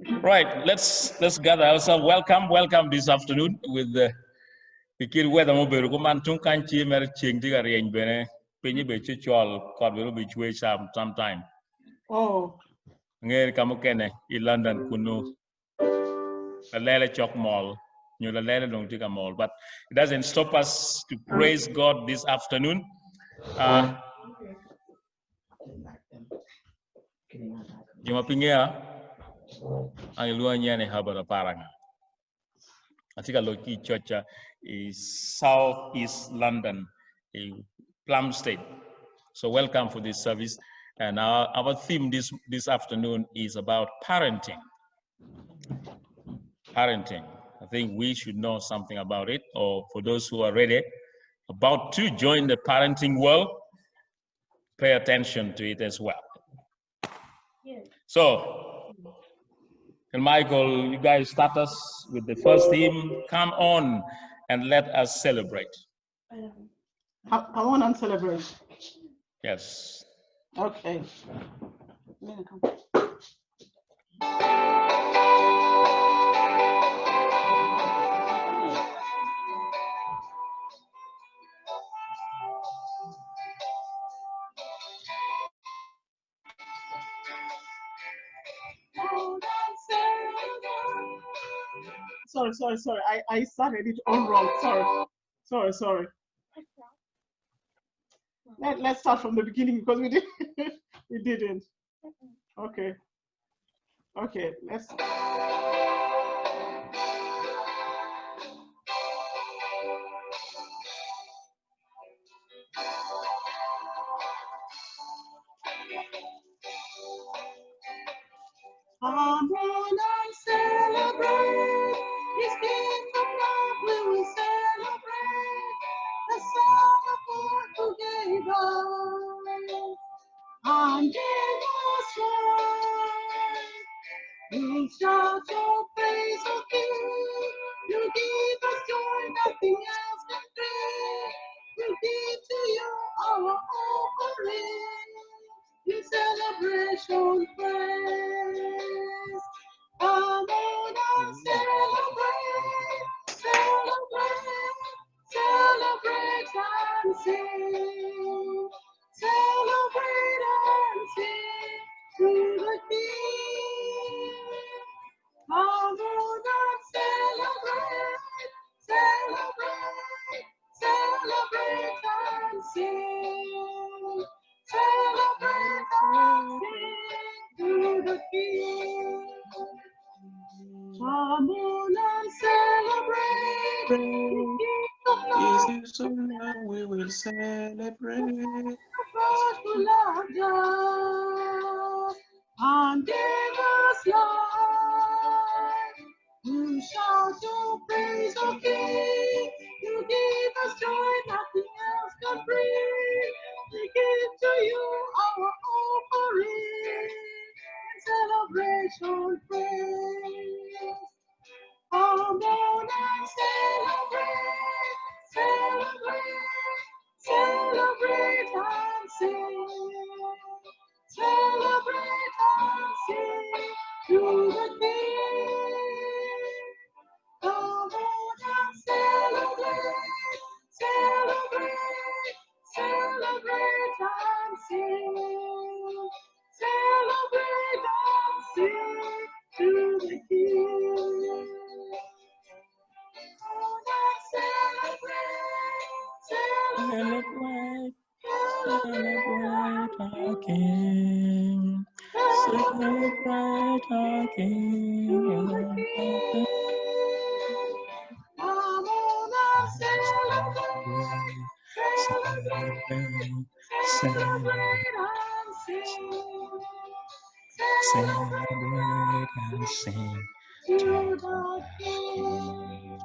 Right, let's gather ourselves. Welcome, welcome this afternoon with the kit weather mo bedo kuman tung kany tye mere ceng tye ka ryeny bene pinyi be cocol kot bene obi cwe sometime. Oh. Ngeri ka mukene i London kunu lalele cok mol nyo lalele dong tye ka mol but it doesn't stop us to praise God this afternoon. Jo ma pe ngeya, an gilwonga nyinga ni Herbert Aparanga. Atye ka loc ki i cocca i South East London i Plumstead. So welcome for this service. And our theme this afternoon is about parenting. Parenting. I think we should know something about it, or for those who are ready, about to join the parenting world, pay attention to it as well. So, and Michael, you guys start us with the first theme. Come on and let us celebrate. Come on and celebrate. Yes. Okay. Sorry, sorry, sorry. I started it all wrong. Sorry, sorry, sorry. Let's start from the beginning because we did we didn't. Okay. Okay, let's. Come on and celebrate His gift of love. We will celebrate the Son of God who gave us and gave us life. We shout your praise, O King. You give us joy, nothing else can bring. We give to you our offering. In celebration, praise. Come on and celebrate, celebrate, celebrate and sing. Celebrate and sing to the King. Come on and celebrate, celebrate, celebrate and sing. Celebrate and sing to the King. Come on and celebrate. Is this we will celebrate. God who loved us and gave us life. You shout your praise, O King. You give us joy nothing else can bring. We give to you our offering in celebration praise. Come on and celebrate, celebrate, celebrate and sing. Celebrate and sing to the King. Come on and celebrate, celebrate, celebrate and sing. Celebrate and sing to the King. Come on and celebrate, celebrate, celebrate our King. Celebrate our King. Come on and celebrate, celebrate, celebrate and sing. Celebrate and sing to the King.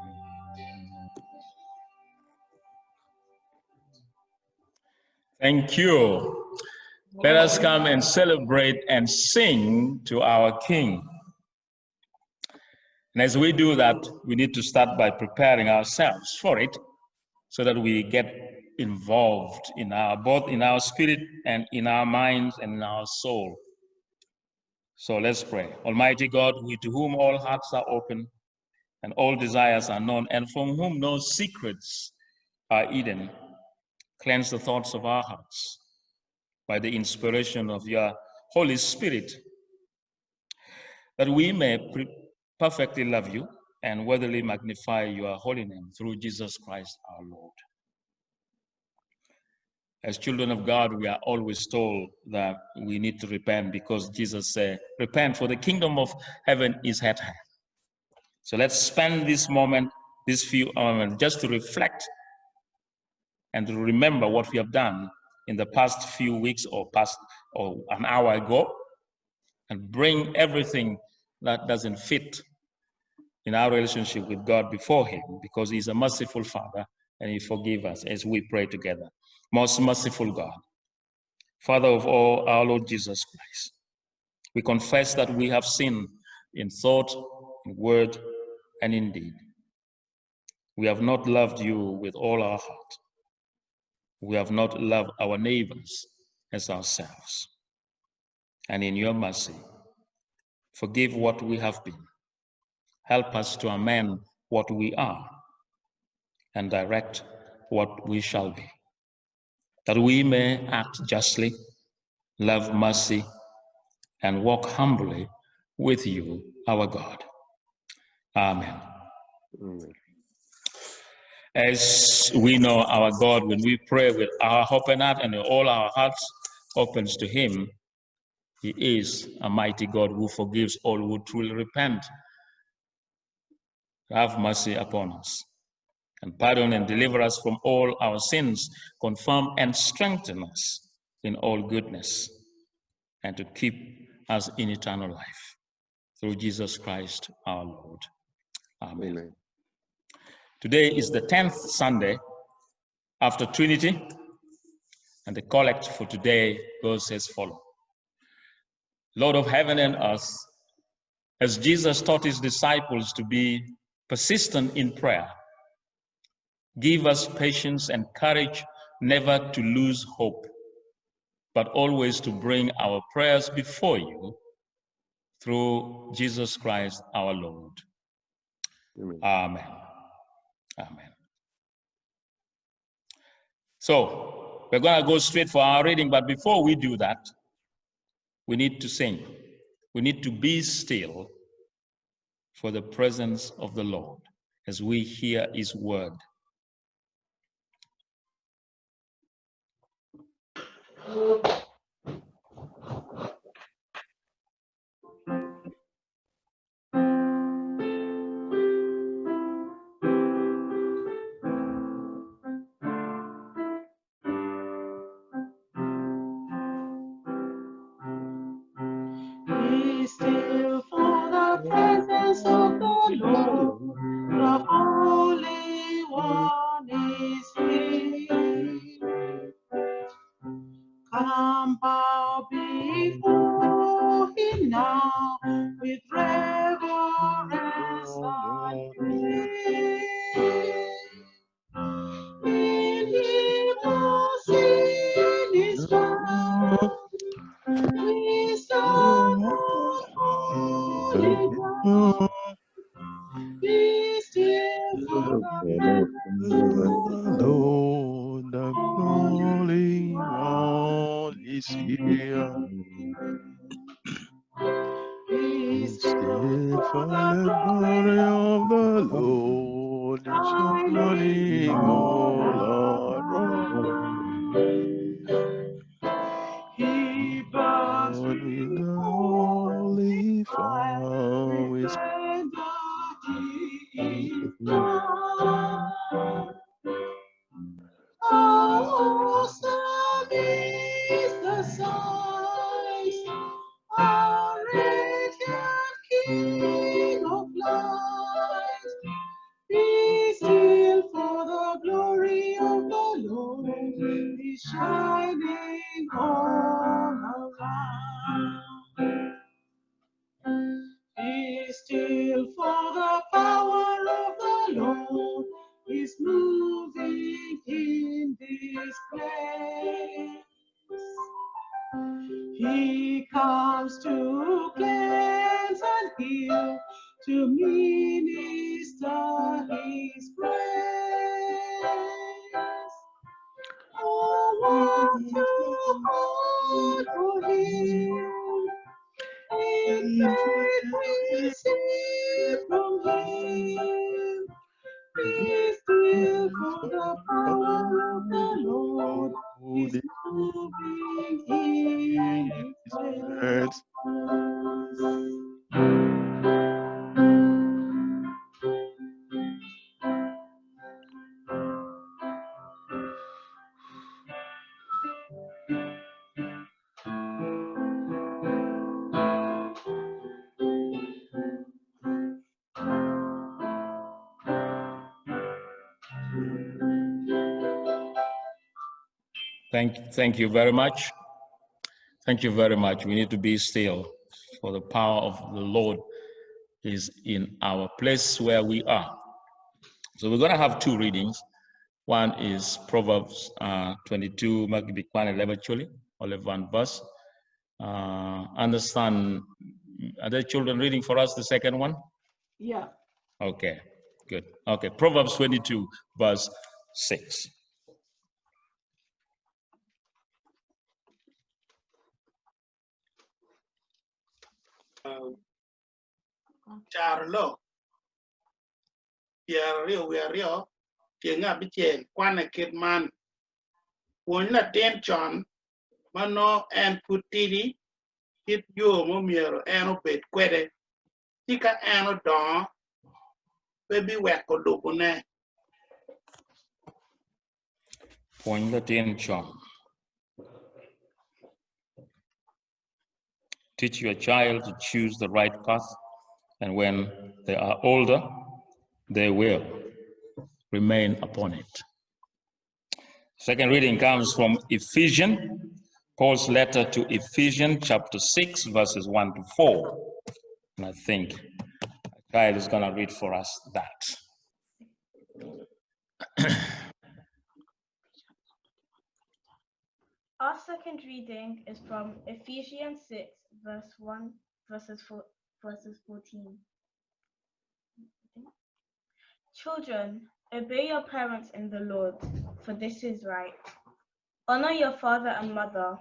Thank you. Let us come and celebrate and sing to our King. And as we do that, we need to start by preparing ourselves for it so that we get involved both in our spirit and in our minds and in our soul. So let's pray. Almighty God, to whom all hearts are open and all desires are known, and from whom no secrets are hidden, cleanse the thoughts of our hearts by the inspiration of your Holy Spirit, that we may perfectly love you and worthily magnify your holy name through Jesus Christ our Lord. As children of God, we are always told that we need to repent because Jesus said, repent, for the kingdom of heaven is at hand. So let's spend this moment, this few moments, just to reflect and to remember what we have done in the past few weeks or past or an hour ago, and bring everything that doesn't fit in our relationship with God before him, because he's a merciful Father and he forgives us as we pray together. Most merciful God, Father of all, our Lord Jesus Christ, we confess that we have sinned in thought, in word, and in deed. We have not loved you with all our heart. We have not loved our neighbors as ourselves. And in your mercy, forgive what we have been. Help us to amend what we are and direct what we shall be, that we may act justly, love mercy, and walk humbly with you, our God. Amen. Amen. As we know our God, when we pray with our open heart and all our hearts opens to him, he is a mighty God who forgives all who truly repent. Have mercy upon us and pardon and deliver us from all our sins, confirm and strengthen us in all goodness, and to keep us in eternal life. Through Jesus Christ our Lord. Amen. Amen. Today is the 10th Sunday after Trinity, and the collect for today goes as follows. Lord of heaven and earth, as Jesus taught his disciples to be persistent in prayer, give us patience and courage never to lose hope, but always to bring our prayers before you through Jesus Christ our Lord. Amen. Amen. Amen. So we're going to go straight for our reading, but before we do that, we need to sing. We need to be still for the presence of the Lord as we hear his word. Be still for the presence of the Lord, the Holy One is here. Come bow before him now with reverence and fear. In him all sin is found. We stand on holy ground. Be still for the presence of the Lord, the Holy One is here. Be still Still for for the the glory glory of of the Lord is shining shining all all around. around. He burns Lord, with the before holy fire, fire with is the deep. How awesome is the sight, our radiant King of light. Be still for the glory of the Lord is shining all around. Be still for the power of the Lord is moving in this place. He comes to cleanse hill to minister his praise. Oh, what a heart for him! In faith we receive from him. Be still, for the power of the Lord is moving in his Words. place. Thank you very much. Thank you very much. We need to be still, for the power of the Lord is in our place where we are. So we're going to have two readings. One is Proverbs 22, only one verse. Understand, are there children reading for us the second one? Yeah. Okay, good. Okay, Proverbs 22, verse 6. Carolok 22 tyeng 6 kwane kit man pwony latin con ma nongo en pud tidi kit yo myero en obed kwede ci ka en odongo pe biweko lubone. Pwony latin con. Teach your child to choose the right path, and when they are older, they will remain upon it. Second reading comes from Ephesians, Paul's letter to Ephesians, chapter 6, verses 1 to 4. And I think Kyle is going to read for us that. Our second reading is from Ephesians 6, verse 1, verses 4, verses 14. Children, obey your parents in the Lord, for this is right. Honor your father and mother,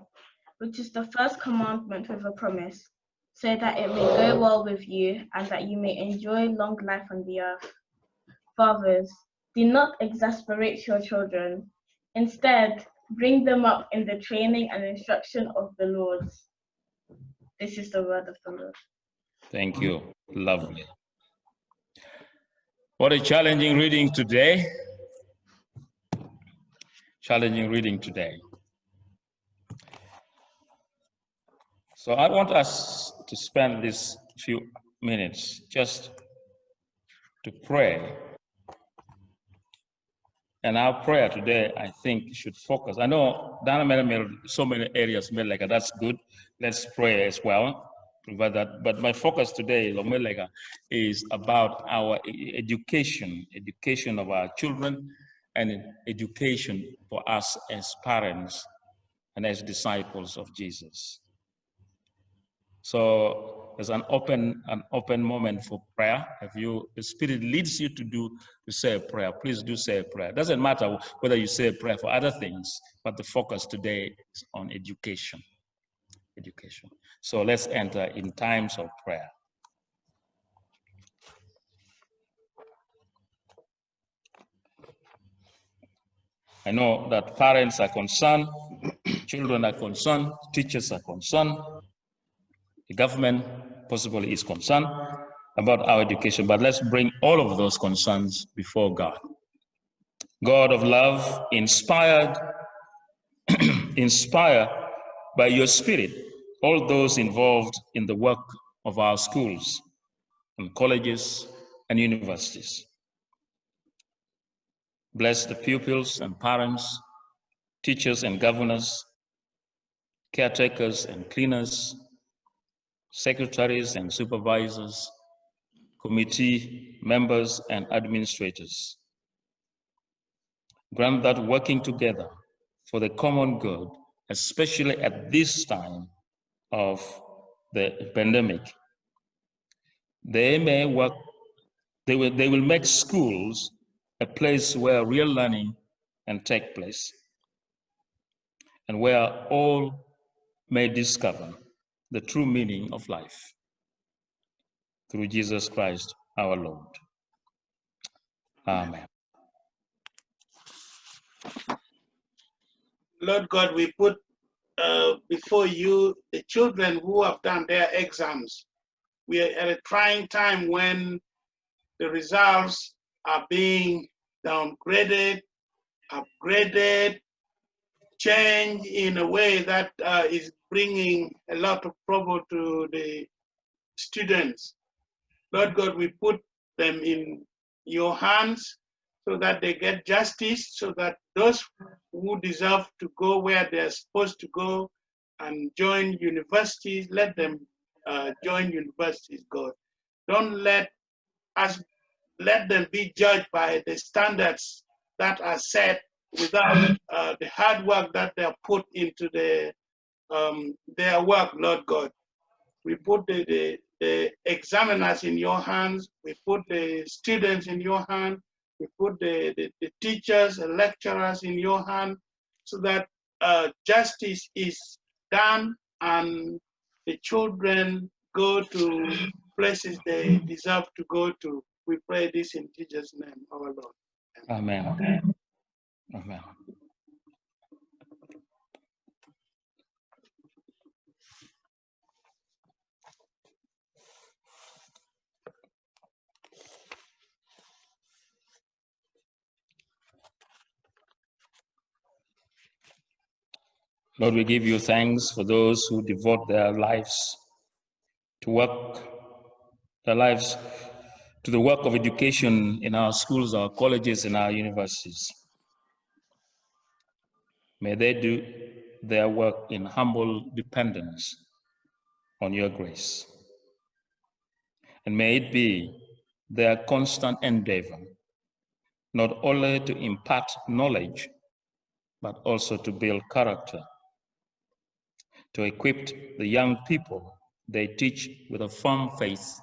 which is the first commandment with a promise, so that it may go well with you and that you may enjoy long life on the earth. Fathers, do not exasperate your children. Instead, bring them up in the training and instruction of the Lord. This is the word of the Lord. Thank you. Lovely. What a challenging reading today. Challenging reading today. So I want us to spend these few minutes just to pray. And our prayer today, I think, should focus. I know Dana made so many areas, like that's good. Let's pray as well. Provide that. But my focus today, Lomelega, is about our education, education of our children, and education for us as parents and as disciples of Jesus. So there's an open moment for prayer. If the Spirit leads you to say a prayer, please do say a prayer. It doesn't matter whether you say a prayer for other things, but the focus today is on education. Education. So let's enter in times of prayer. I know that parents are concerned, children are concerned, teachers are concerned, the government possibly is concerned about our education, but let's bring all of those concerns before God. God of love, inspired by your Spirit, all those involved in the work of our schools and colleges and universities. Bless the pupils and parents, teachers and governors, caretakers and cleaners, secretaries and supervisors, committee members and administrators. Grant that working together for the common good, especially at this time of the pandemic, They may work, they will make schools a place where real learning can take place and where all may discover the true meaning of life. Through Jesus Christ, our Lord. Amen. Lord God, we put before you the children who have done their exams. We are at a trying time when the results are being downgraded, upgraded, changed in a way that is bringing a lot of trouble to the students. Lord God, we put them in your hands so that they get justice, so that those who deserve to go where they're supposed to go and join universities, let them join universities, God. Don't let us, let them be judged by the standards that are set without the hard work that they have put into their work, Lord God. We put the examiners in your hands, we put the students in your hand, we put the teachers and lecturers in your hand, so that justice is done and the children go to places they deserve to go to. We pray this in Jesus' name, our Lord. Amen. Amen. Amen. Lord, we give you thanks for those who devote their lives to work, their lives to the work of education in our schools, our colleges, and our universities. May they do their work in humble dependence on your grace. And may it be their constant endeavor, not only to impart knowledge, but also to build character, to equip the young people they teach with a firm faith,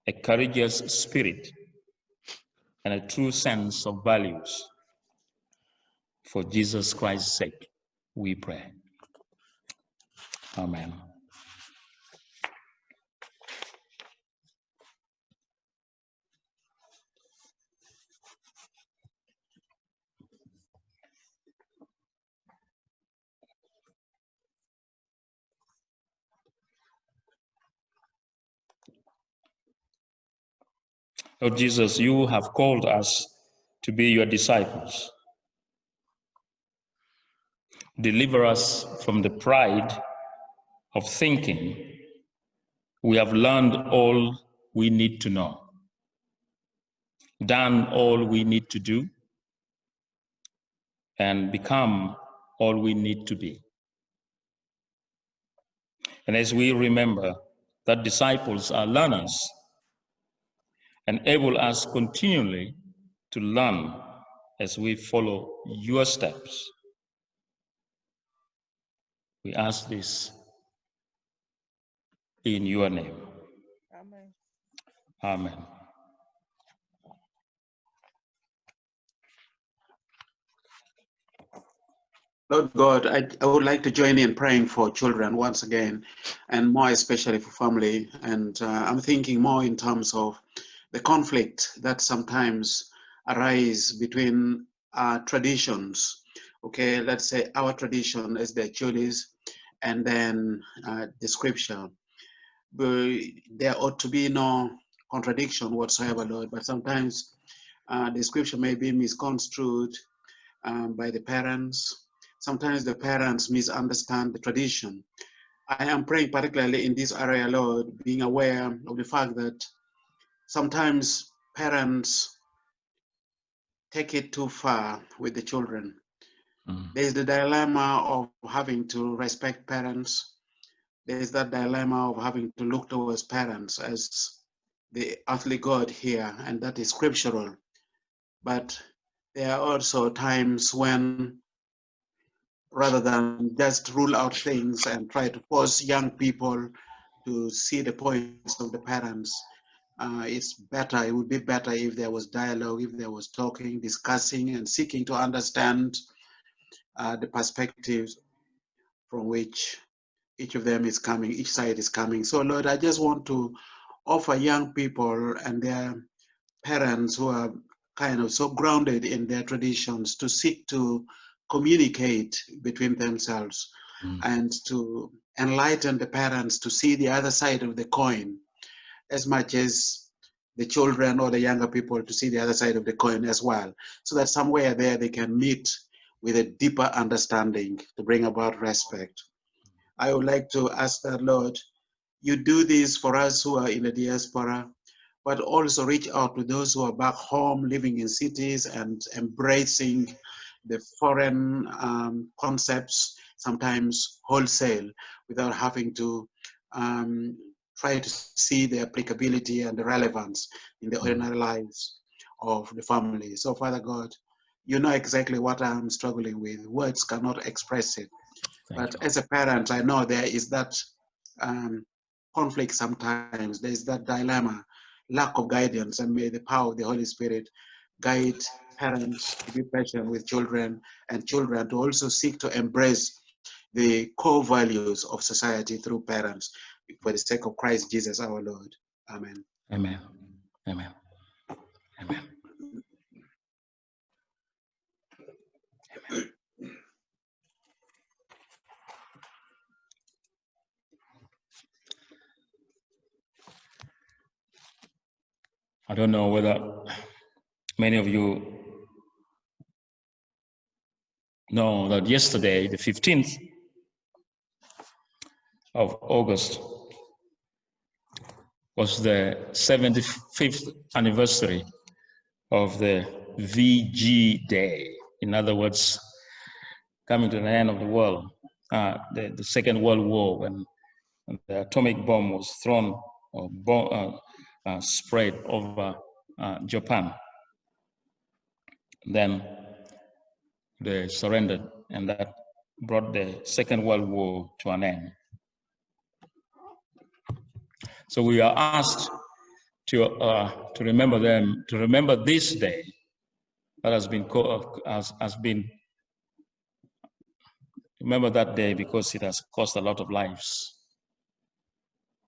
a courageous spirit, and a true sense of values. For Jesus Christ's sake, we pray. Amen. Lord Jesus, you have called us to be your disciples. Deliver us from the pride of thinking we have learned all we need to know, done all we need to do, and become all we need to be. And as we remember that disciples are learners, enable us continually to learn as we follow your steps. We ask this in your name. Amen. Amen. Lord God, I would like to join in praying for children once again, and more especially for family. And I'm thinking more in terms of the conflict that sometimes arise between traditions. Okay, let's say our tradition as the Acholis, and then the scripture. But there ought to be no contradiction whatsoever, Lord, but sometimes the scripture may be misconstrued by the parents. Sometimes the parents misunderstand the tradition. I am praying particularly in this area, Lord, being aware of the fact that sometimes parents take it too far with the children. Mm. There's the dilemma of having to respect parents. There's that dilemma of having to look towards parents as the earthly God here, and that is scriptural. But there are also times when, rather than just rule out things and try to force young people to see the points of the parents. It's better, it would be better if there was dialogue, if there was talking, discussing, and seeking to understand the perspectives from which each of them is coming, each side is coming. So, Lord, I just want to offer young people and their parents who are kind of so grounded in their traditions to seek to communicate between themselves and to enlighten the parents to see the other side of the coin as much as the children or the younger people to see the other side of the coin as well, so that somewhere there they can meet with a deeper understanding to bring about respect. I would like to ask that, Lord, you do this for us who are in the diaspora, but also reach out to those who are back home living in cities and embracing the foreign concepts, sometimes wholesale, without having to try to see the applicability and the relevance in the ordinary lives of the family. So, Father God, you know exactly what I'm struggling with. Words cannot express it. Thank But you. as a parent, I know there is that conflict sometimes. There is that dilemma, lack of guidance, and may the power of the Holy Spirit guide parents to be patient with children, and children to also seek to embrace the core values of society through parents, for the sake of Christ Jesus our Lord. Amen. Amen. Amen. Amen. Amen. I don't know whether many of you know that yesterday, the 15th of August, was the 75th anniversary of the VG Day. In other words, coming to the end of the world, the Second World War, when the atomic bomb was thrown or spread over Japan. Then they surrendered, and that brought the Second World War to an end. So we are asked to remember them, to remember this day that has been, has been, remember that day because it has cost a lot of lives.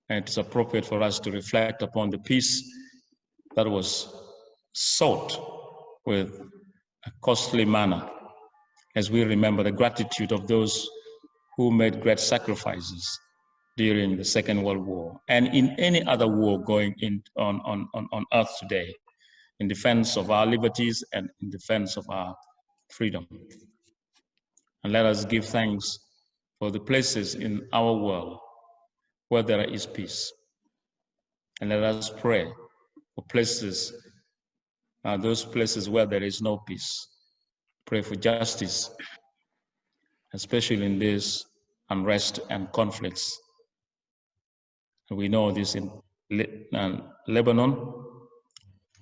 And it's appropriate for us to reflect upon the peace that was sought with a costly manner, as we remember the gratitude of those who made great sacrifices during the Second World War and in any other war going in on earth today, in defense of our liberties and in defense of our freedom. And let us give thanks for the places in our world where there is peace. And let us pray for places, those places where there is no peace. Pray for justice, especially in this unrest and conflicts. And we know this in Lebanon,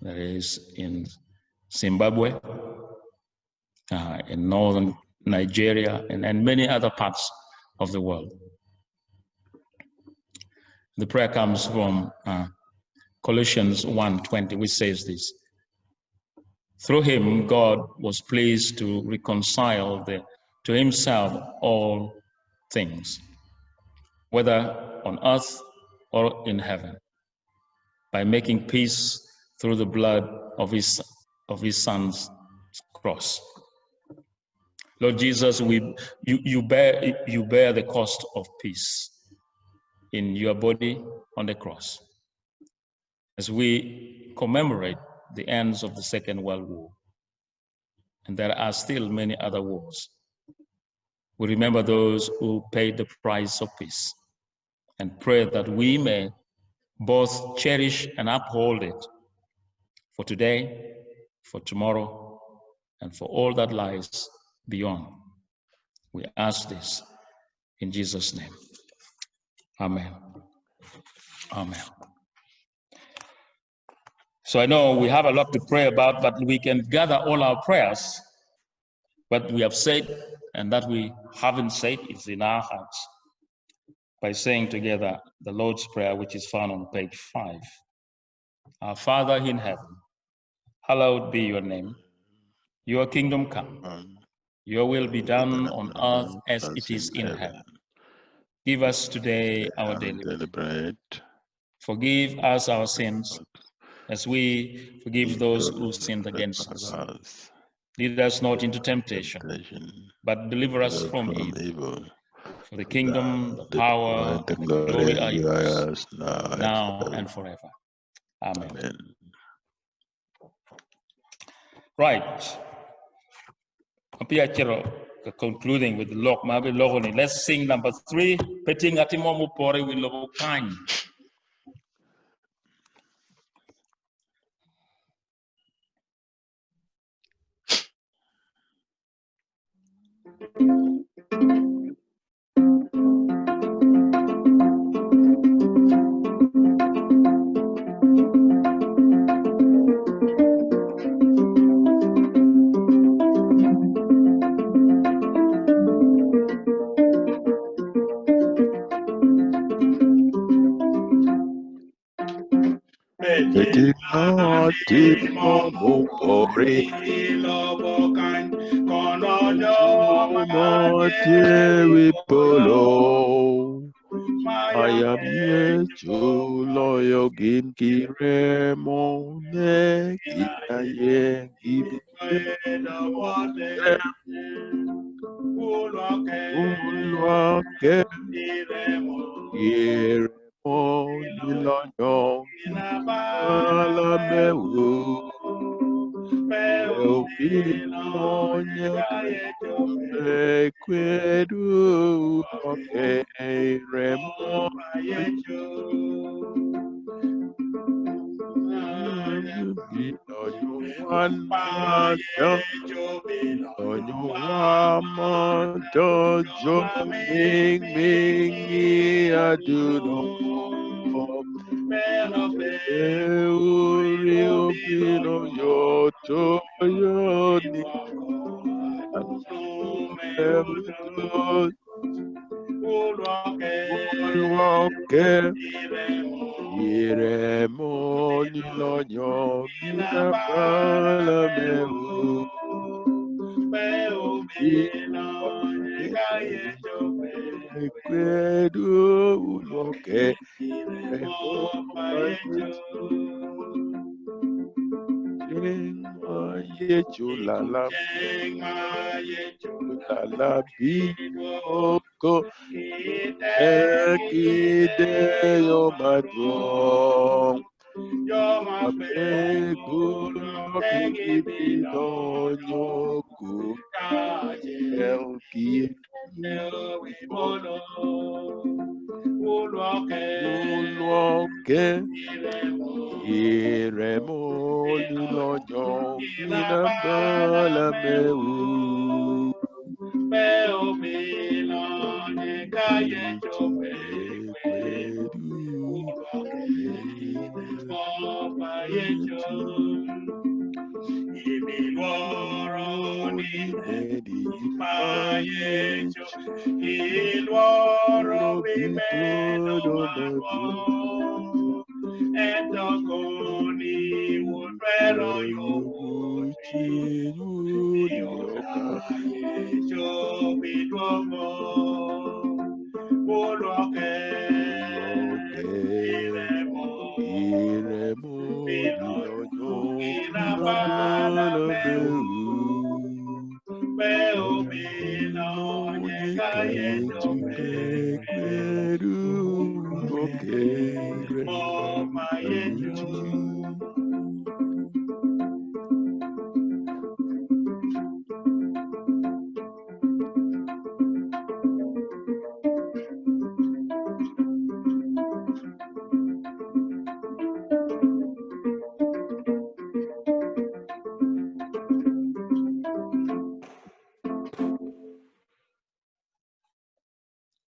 there is in Zimbabwe, in northern Nigeria, and many other parts of the world. The prayer comes from Colossians 1:20, which says this: through him, God was pleased to reconcile to himself all things, whether on earth or in heaven, by making peace through the blood of his son's cross. Lord Jesus, you bear the cost of peace in your body on the cross. As we commemorate the ends of the Second World War, and there are still many other wars, we remember those who paid the price of peace and pray that we may both cherish and uphold it for today, for tomorrow, and for all that lies beyond. We ask this in Jesus' name. Amen. Amen. So I know we have a lot to pray about, but we can gather all our prayers. What we have said and that we haven't said is in our hearts. by saying together the Lord's Prayer, which is found on page 5. Our Father in heaven, hallowed be your name. Your kingdom come. Your will be done on earth as it is in heaven. Give us today our daily bread. Forgive us our sins as we forgive those who sinned against us. Lead us not into temptation, but deliver us from evil. For the kingdom, the power, and the glory are yours, now and forever. Amen. Amen. Right. Concluding with lok ma bi loko ni. Let's sing number 3. Peti ngati mo mu pore wi lobo kany.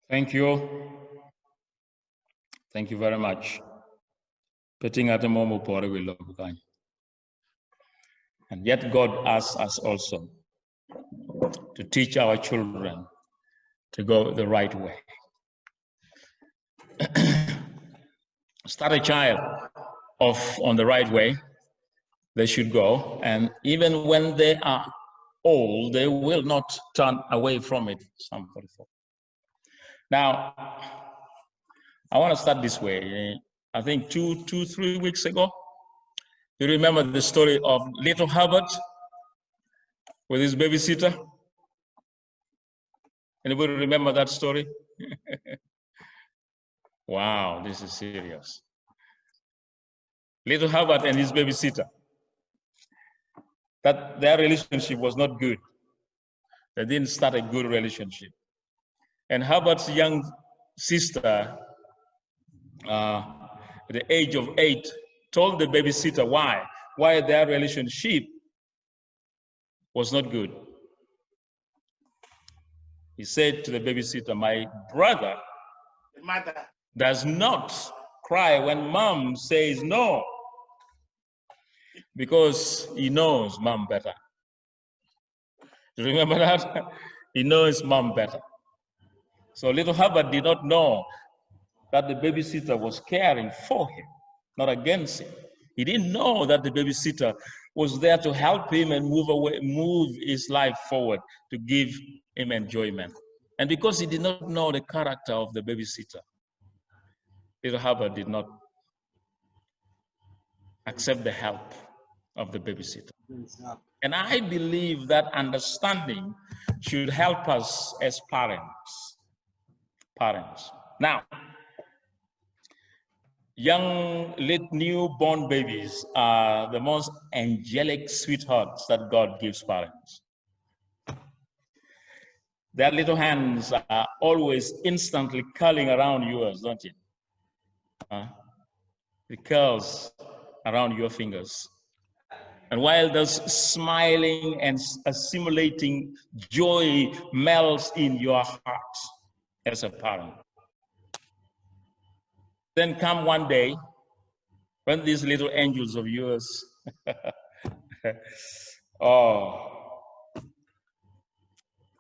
Thank you. Thank you very much. And yet God asks us also to teach our children to go the right way. Start a child off on the right way, they should go. And even when they are old, they will not turn away from it. Psalm 44. Now, I want to start this way. I think 2, 3 weeks ago, you remember the story of little Herbert with his babysitter? Anybody remember that story? Wow, this is serious. Little Herbert and his babysitter. That their relationship was not good. They didn't start a good relationship. And Herbert's young sister, at the age of 8, told the babysitter why their relationship was not good. He said to the babysitter, "My brother The mother does not cry when Mom says no, because he knows Mom better." Do you remember that? He knows Mom better. So little Herbert did not know that the babysitter was caring for him, not against him. He didn't know that the babysitter was there to help him and move his life forward, to give him enjoyment. And because he did not know the character of the babysitter, little Herbert did not accept the help of the babysitter. And I believe that understanding should help us as parents. Parents. Now, young, little newborn babies are the most angelic sweethearts that God gives parents. Their little hands are always instantly curling around yours, don't it? Huh? It curls around your fingers. And while those smiling and assimilating joy melts in your heart as a parent. Then come one day when these little angels of yours, oh,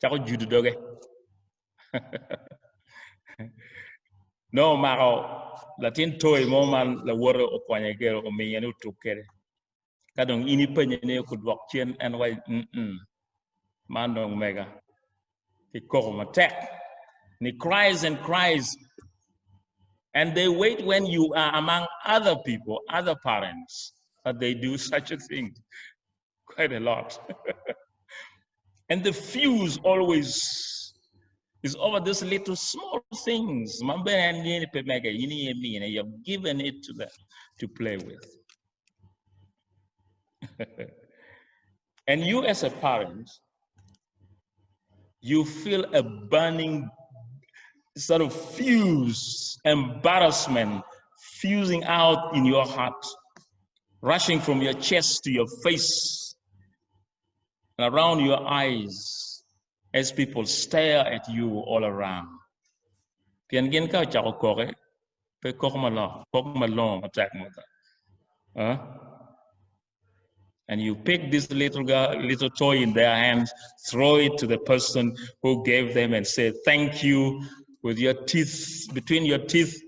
cako judo doge. No mako latin toy mo man lawote okonye kede omiye ni otuk kede. Ka dong in ipenye ni okudwok cen en waci man dong mega. Ki koko matek. And he cries and cries. And they wait when you are among other people, other parents, that they do such a thing quite a lot. And the fuse always is over these little small things. You have given it to them to play with. And you as a parent, you feel a burning sort of fuse, embarrassment fusing out in your heart, rushing from your chest to your face and around your eyes as people stare at you all around. Pien gin ka ochako koke, pe koko malongo, koko malongo matek mada. Huh? And you pick this little girl, little toy in their hands, throw it to the person who gave them and say, "Thank you," with your teeth, between your teeth.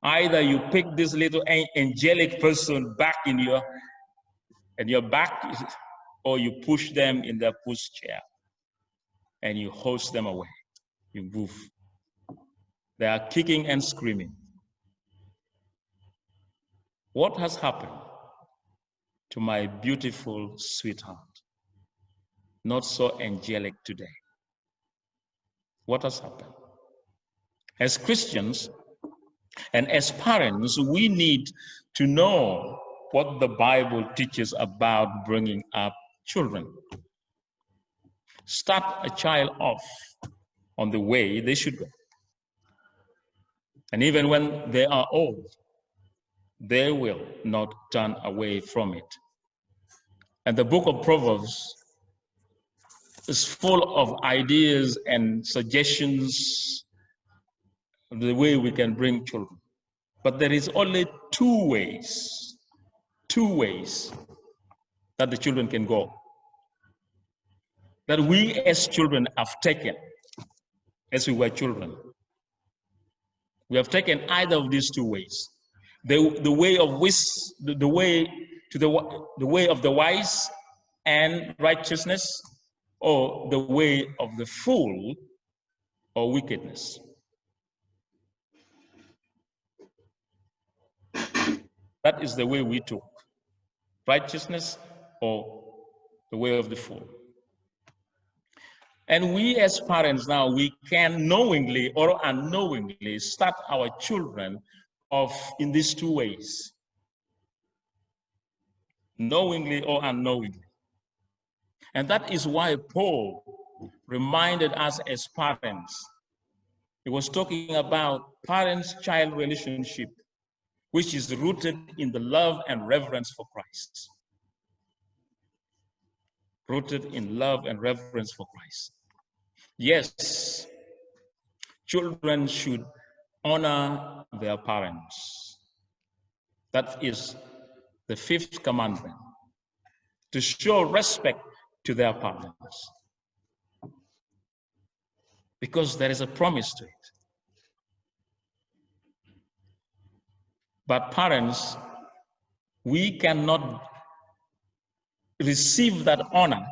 Either you pick this little angelic person back in your back, or you push them in their push chair and you host them away. You move. They are kicking and screaming. What has happened to my beautiful sweetheart? Not so angelic today. What has happened? As Christians and as parents, we need to know what the Bible teaches about bringing up children. Start a child off on the way they should go. And even when they are old, they will not turn away from it. And the book of Proverbs is full of ideas and suggestions of the way we can bring children. But there is only 2 ways that the children can go, that we as children have taken as we were children. We have taken either of these two ways. The way of wis, the way to the way of the wise and righteousness, or the way of the fool or wickedness. That is the way we took. Righteousness or the way of the fool. And we as parents now, we can knowingly or unknowingly start our children off in these two ways. Knowingly or unknowingly. And that is why Paul reminded us as parents. He was talking about parents-child relationship, which is rooted in the love and reverence for Christ. Rooted in love and reverence for Christ. Yes, children should honor their parents. That is the fifth commandment, to show respect to their parents. Because there is a promise to it. But parents, we cannot receive that honor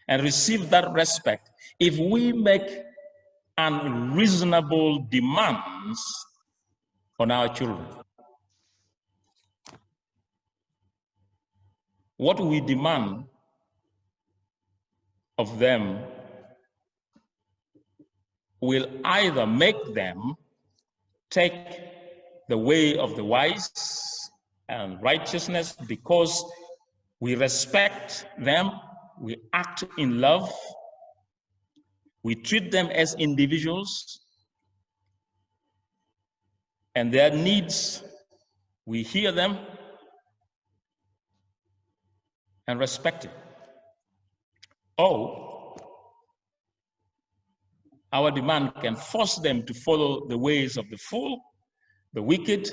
and receive that respect if we make unreasonable demands on our children. What we demand of them will either make them take the way of the wise and righteousness because we respect them, we act in love, we treat them as individuals, and their needs, we hear them and respect it. Or our demand can force them to follow the ways of the fool, the wicked,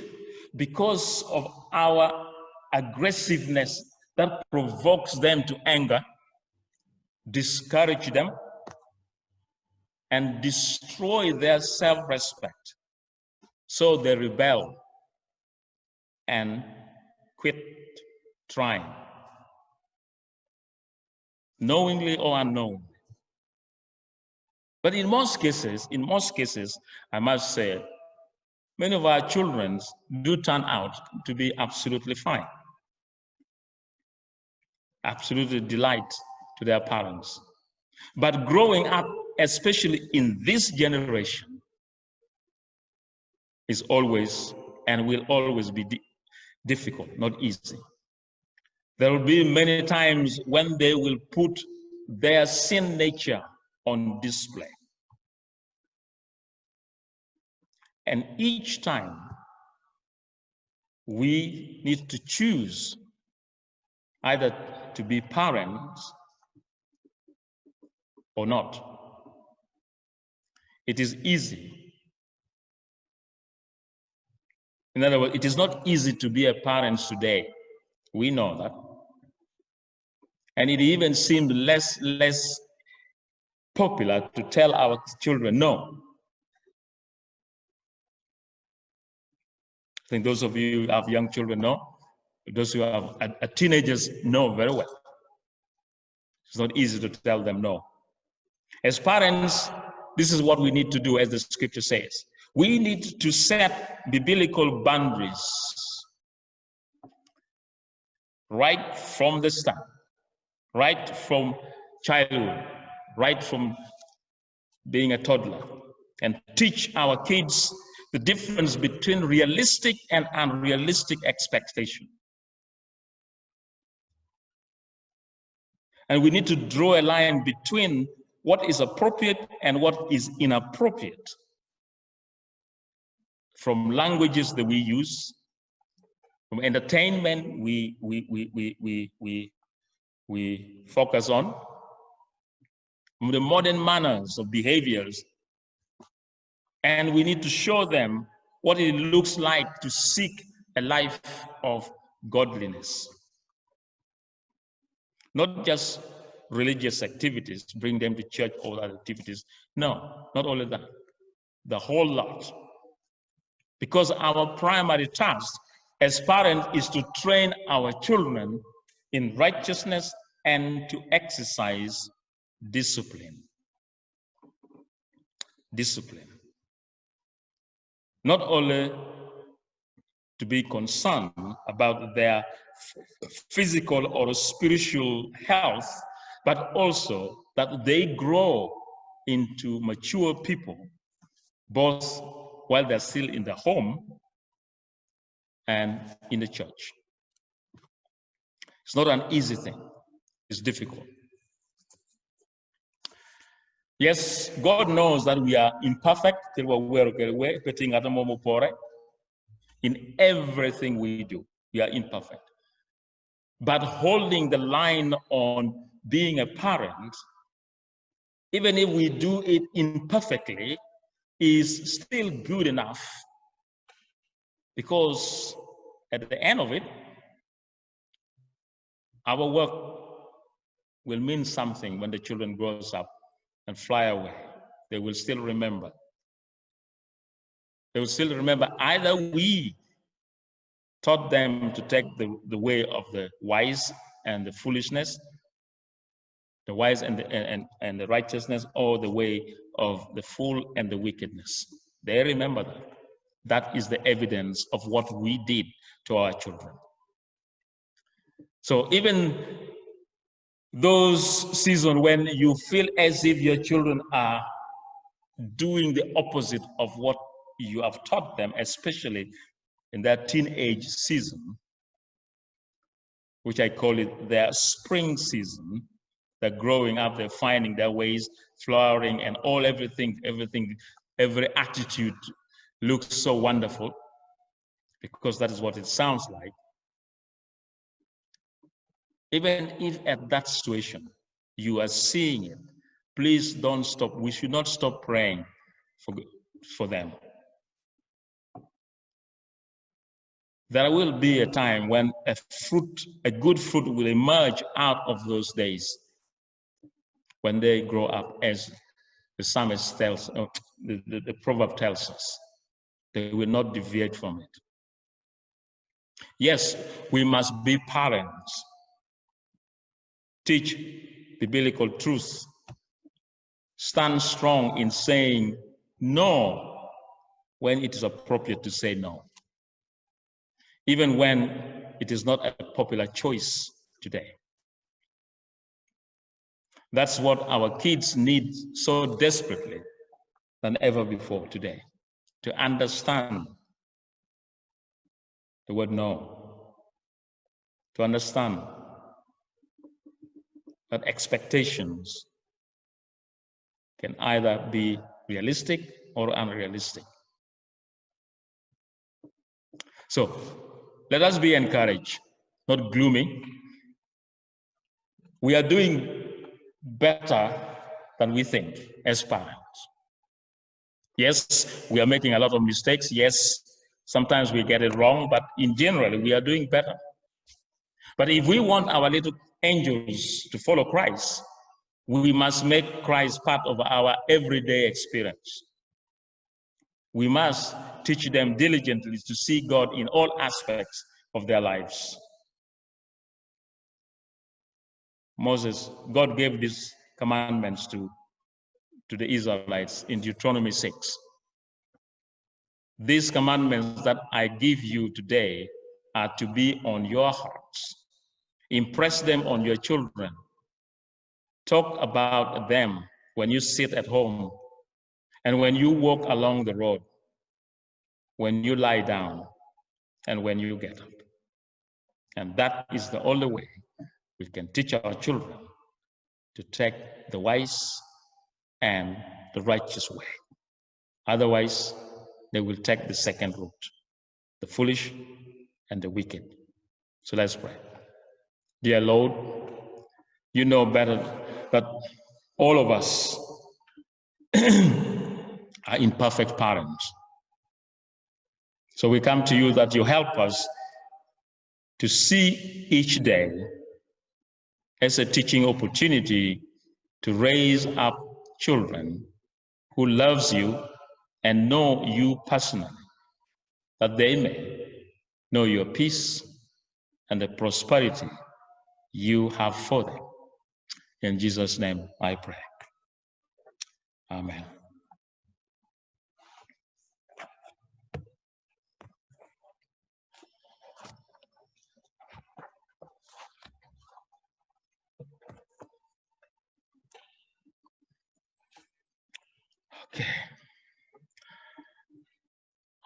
because of our aggressiveness that provokes them to anger, discourage them, and destroy their self-respect. So they rebel and quit trying, knowingly or unknowingly. But in most cases, I must say, many of our children do turn out to be absolutely fine. Absolutely delight to their parents. But growing up, especially in this generation, is always and will always be difficult, not easy. There will be many times when they will put their sin nature on display. And each time, we need to choose either to be parents or not. It is easy. In other words, it is not easy to be a parent today. We know that. And it even seemed less popular to tell our children no. I think those of you who have young children know. Those who have a teenagers know very well. It's not easy to tell them no. As parents, this is what we need to do, as the scripture says. We need to set biblical boundaries right from the start, right from childhood, right from being a toddler, and teach our kids the difference between realistic and unrealistic expectation. And we need to draw a line between what is appropriate and what is inappropriate from languages that we use, from entertainment we focus on, from the modern manners of behaviors. And we need to show them what it looks like to seek a life of godliness. Not just religious activities, bring them to church, all other activities. No, not only that. The whole lot. Because our primary task as parents is to train our children in righteousness and to exercise discipline. Discipline. Not only to be concerned about their physical or spiritual health, but also that they grow into mature people, both while they're still in the home and in the church. It's not an easy thing, it's difficult. Yes, God knows that we are imperfect. In everything we do, we are imperfect. But holding the line on being a parent, even if we do it imperfectly, is still good enough because at the end of it, our work will mean something when the children grows up and fly away. They will still remember. They will still remember either we taught them to take the, the way of the wise and the foolishness, the wise and the, and, and the righteousness, or the way of the fool and the wickedness. They remember that. That is the evidence of what we did to our children. So even those seasons when you feel as if your children are doing the opposite of what you have taught them, especially in that teenage season, which I call it their spring season. They're growing up, they're finding their ways, flowering, and all everything, everything, every attitude looks so wonderful because that is what it sounds like. Even if at that situation you are seeing it, please don't stop. We should not stop praying for, for them. There will be a time when a fruit, a good fruit will emerge out of those days when they grow up, as the psalmist tells, uh, the, the, the proverb tells us. They will not deviate from it. Yes, we must be parents. Teach biblical truth. Stand strong in saying no when it is appropriate to say no, even when it is not a popular choice today. That's what our kids need so desperately than ever before today to understand the word no, to understand that expectations can either be realistic or unrealistic. So let us be encouraged, not gloomy. We are doing better than we think as parents. Yes, we are making a lot of mistakes. Yes, sometimes we get it wrong, but in general, we are doing better. But if we want our little angels to follow Christ, we must make Christ part of our everyday experience. We must teach them diligently to see God in all aspects of their lives. Moses, God gave these commandments to, to the Israelites in Deuteronomy 6. These commandments that I give you today are to be on your hearts. Impress them on your children. Talk about them when you sit at home and when you walk along the road, when you lie down, and when you get up. And that is the only way we can teach our children to take the wise and the righteous way. Otherwise, they will take the second route, the foolish and the wicked. So let's pray. Dear Lord, you know better that all of us are imperfect parents. So we come to you that you help us to see each day as a teaching opportunity to raise up children who loves you and know you personally, that they may know your peace and the prosperity you have for them. In Jesus' name I pray. Amen. Okay.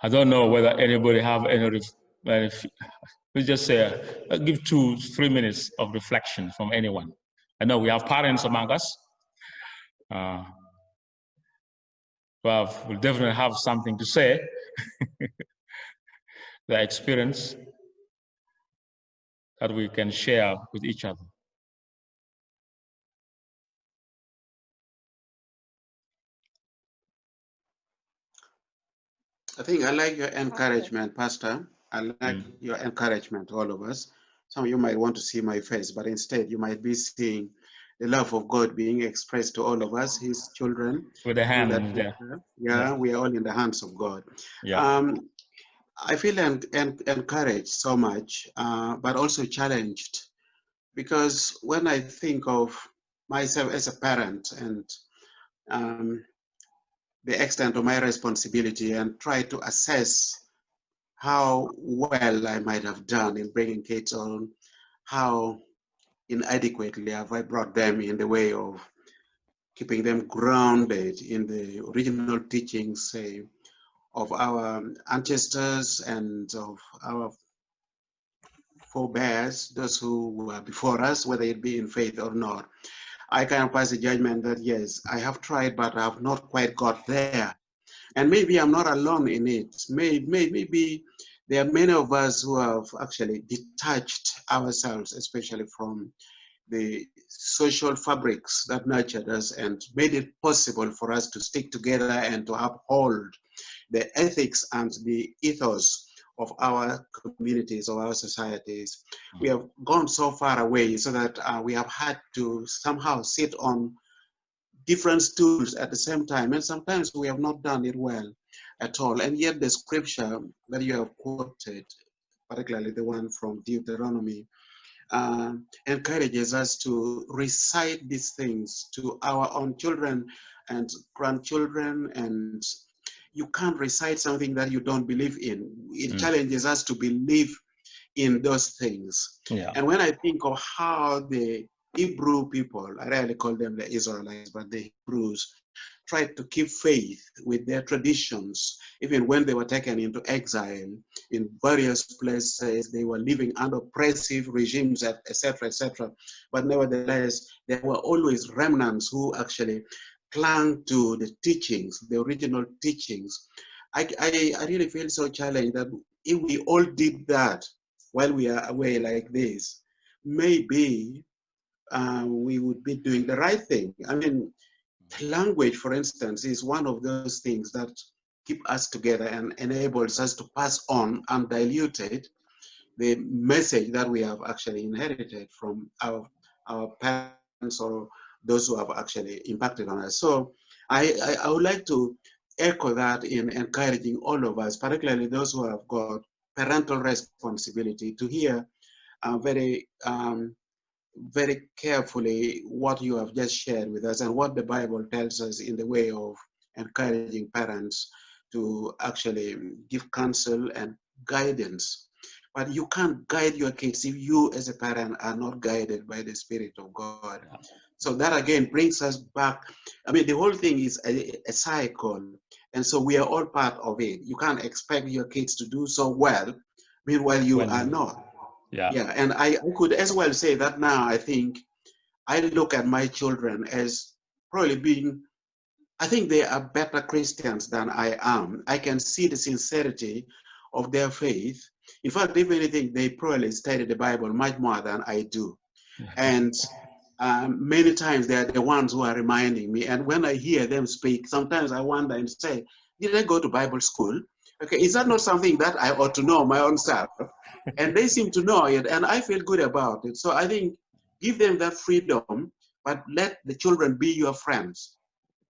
I don't know whether anybody have any, let's just say, give 2-3 minutes of reflection from anyone. I know we have parents among us. Well, we'll definitely have something to say. The experience that we can share with each other. I think I like your encouragement, Pastor. I like your encouragement, all of us. Some of you might want to see my face, but instead you might be seeing the love of God being expressed to all of us, his children. With the hand, yeah. Yeah, we are all in the hands of God. Yeah. I feel encouraged so much, but also challenged, because when I think of myself as a parent and the extent of my responsibility and try to assess how well I might have done in bringing kids on, how inadequately have I brought them in the way of keeping them grounded in the original teachings, say, of our ancestors and of our forebears, those who were before us, whether it be in faith or not. I can pass a judgment that, yes, I have tried, but I have not quite got there. And maybe I'm not alone in it. Maybe there are many of us who have actually detached ourselves, especially from the social fabrics that nurtured us and made it possible for us to stick together and to uphold the ethics and the ethos of our communities, of our societies. We have gone so far away so that we have had to somehow sit on different stools at the same time, and sometimes we have not done it well at all. And yet the scripture that you have quoted, particularly the one from Deuteronomy, encourages us to recite these things to our own children and grandchildren. And you can't recite something that you don't believe in. It challenges us to believe in those things. Yeah. And when I think of how the Hebrew people, I rarely call them the Israelites, but the Hebrews, tried to keep faith with their traditions, even when they were taken into exile in various places, they were living under oppressive regimes, et cetera, et cetera. But nevertheless, there were always remnants who actually clung to the teachings, the original teachings. I really feel so challenged that if we all did that while we are away like this, maybe we would be doing the right thing. I mean, language, for instance, is one of those things that keep us together and enables us to pass on undiluted the message that we have actually inherited from our parents or those who have actually impacted on us. So I would like to echo that in encouraging all of us, particularly those who have got parental responsibility, to hear very carefully what you have just shared with us and what the Bible tells us in the way of encouraging parents to actually give counsel and guidance. But you can't guide your kids if you as a parent are not guided by the Spirit of God. Yeah. So that again brings us back. I mean, the whole thing is a cycle. And so we are all part of it. You can't expect your kids to do so well, meanwhile you are not. Yeah. Yeah. And I could as well say that now I think I look at my children as probably being, I think they are better Christians than I am. I can see the sincerity of their faith. In fact, if anything, they probably study the Bible much more than I do. And many times they are the ones who are reminding me. And when I hear them speak, sometimes I wonder and say, did I go to Bible school? Okay, is that not something that I ought to know my own self? And they seem to know it, and I feel good about it. So I think give them that freedom, but let the children be your friends.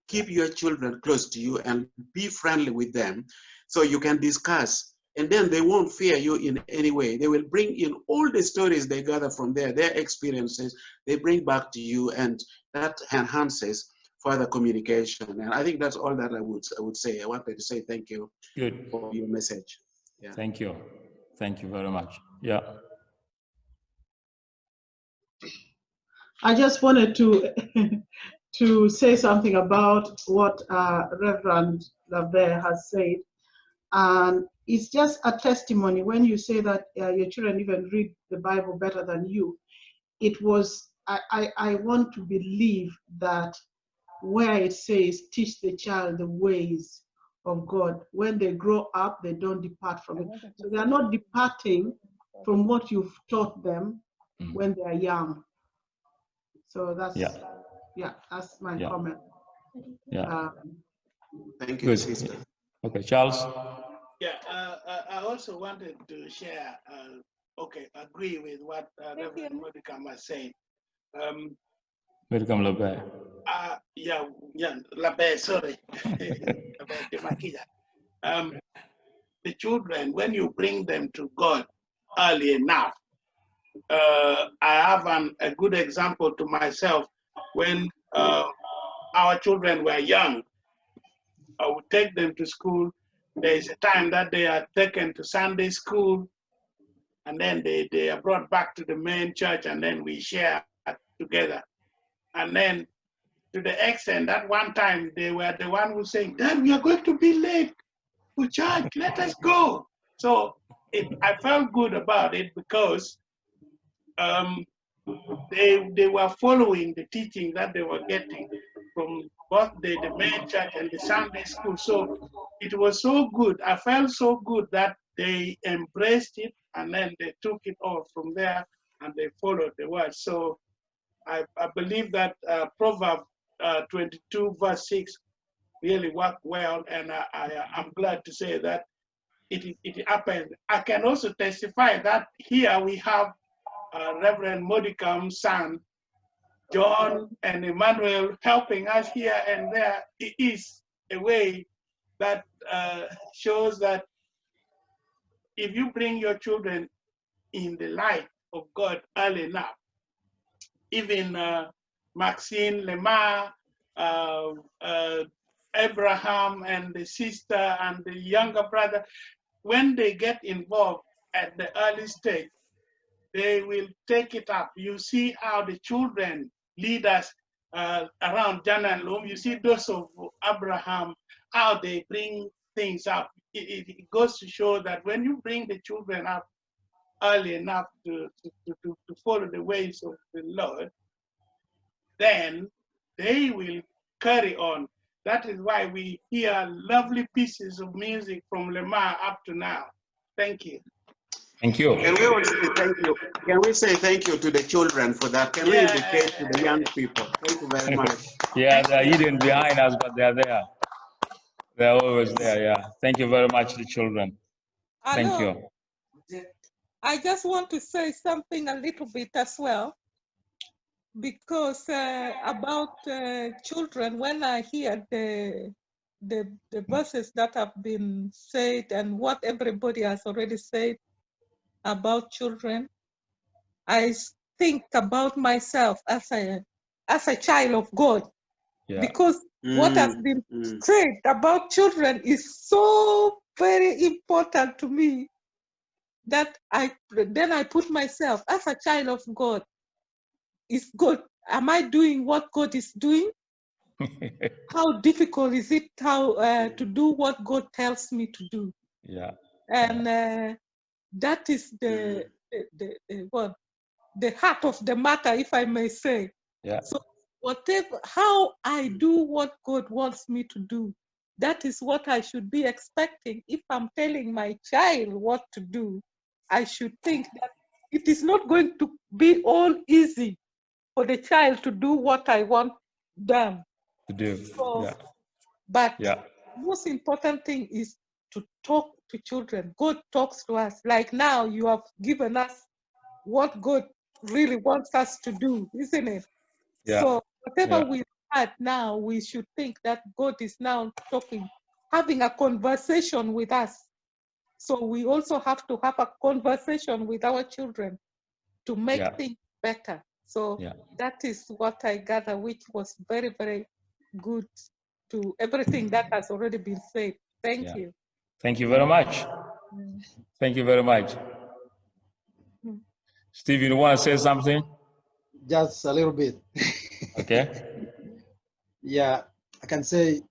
Keep your children close to you and be friendly with them so you can discuss. And then they won't fear you in any way. They will bring in all the stories they gather from there, their experiences, they bring back to you, and that enhances further communication. And I think that's all that I would say. I wanted to say thank you. Good. For your message. Yeah. Thank you. Thank you very much. Yeah. I just wanted to say something about what Reverend Laver has said. And it's just a testimony when you say that your children even read the Bible better than you. I want to believe that where it says, teach the child the ways of God, when they grow up, they don't depart from it. So they are not departing from what you've taught them when they are young. So that's, yeah, that's my comment. Thank you, Good. sister. Okay, Charles. Yeah, I also wanted to share, agree with what Reverend Modicam was saying. Welcome, Labe. Yeah, Labe, sorry. Labe The children, when you bring them to God early enough, I have a good example to myself. When our children were young, I would take them to school. There is a time that they are taken to Sunday school, and then they are brought back to the main church, and then we share together. And then to the extent that one time they were the one who saying, Dad, we are going to be late for church, let us go. So I felt good about it because they were following the teaching that they were getting from both the main church and the Sunday school. So it was so good. I felt so good that they embraced it, and then they took it all from there and they followed the word. So I believe that Proverbs 22 verse 6 really worked well, and I'm glad to say that it happened. I can also testify that here we have Reverend Modicam's son, John and Emmanuel, helping us here and there. It is a way that shows that if you bring your children in the light of God early enough, even Maxine Lemar, Abraham and the sister and the younger brother, when they get involved at the early stage, they will take it up. You see how the children lead us around Janan Lum. You see those of Abraham, how they bring things up. It goes to show that when you bring the children up early enough to follow the ways of the Lord, then they will carry on. That is why we hear lovely pieces of music from Lemar up to now. Thank you. Thank you. Can we also say thank you? Can we say thank you to the children for that? Can we indicate to the young people? Thank you very much. Yeah, they're hidden behind us, but they're there. They're always there, yeah. Thank you very much, the children. Thank you. I just want to say something a little bit as well, because about children, when I hear the verses that have been said and what everybody has already said about children, I think about myself as a child of God, yeah. Because what has been said about children is so very important to me that I put myself as a child of God. Is God, am I doing what God is doing? How difficult is it to do what God tells me to do? Yeah. And that is the heart of the matter, if I may say. Yeah. So whatever, how I do what God wants me to do, that is what I should be expecting. If I'm telling my child what to do, I should think that it is not going to be all easy for the child to do what I want them to do. So, yeah. But yeah. most important thing is to talk to children. God talks to us. Like now you have given us what God really wants us to do, isn't it? Yeah. So whatever we heard now, we should think that God is now talking, having a conversation with us. So we also have to have a conversation with our children to make Yeah. things better. So Yeah. that is what I gather, which was very, very good to everything that has already been said. Thank Yeah. you. Thank you very much. Thank you very much. Steve, you want to say something? Just a little bit. Okay. Yeah, I can say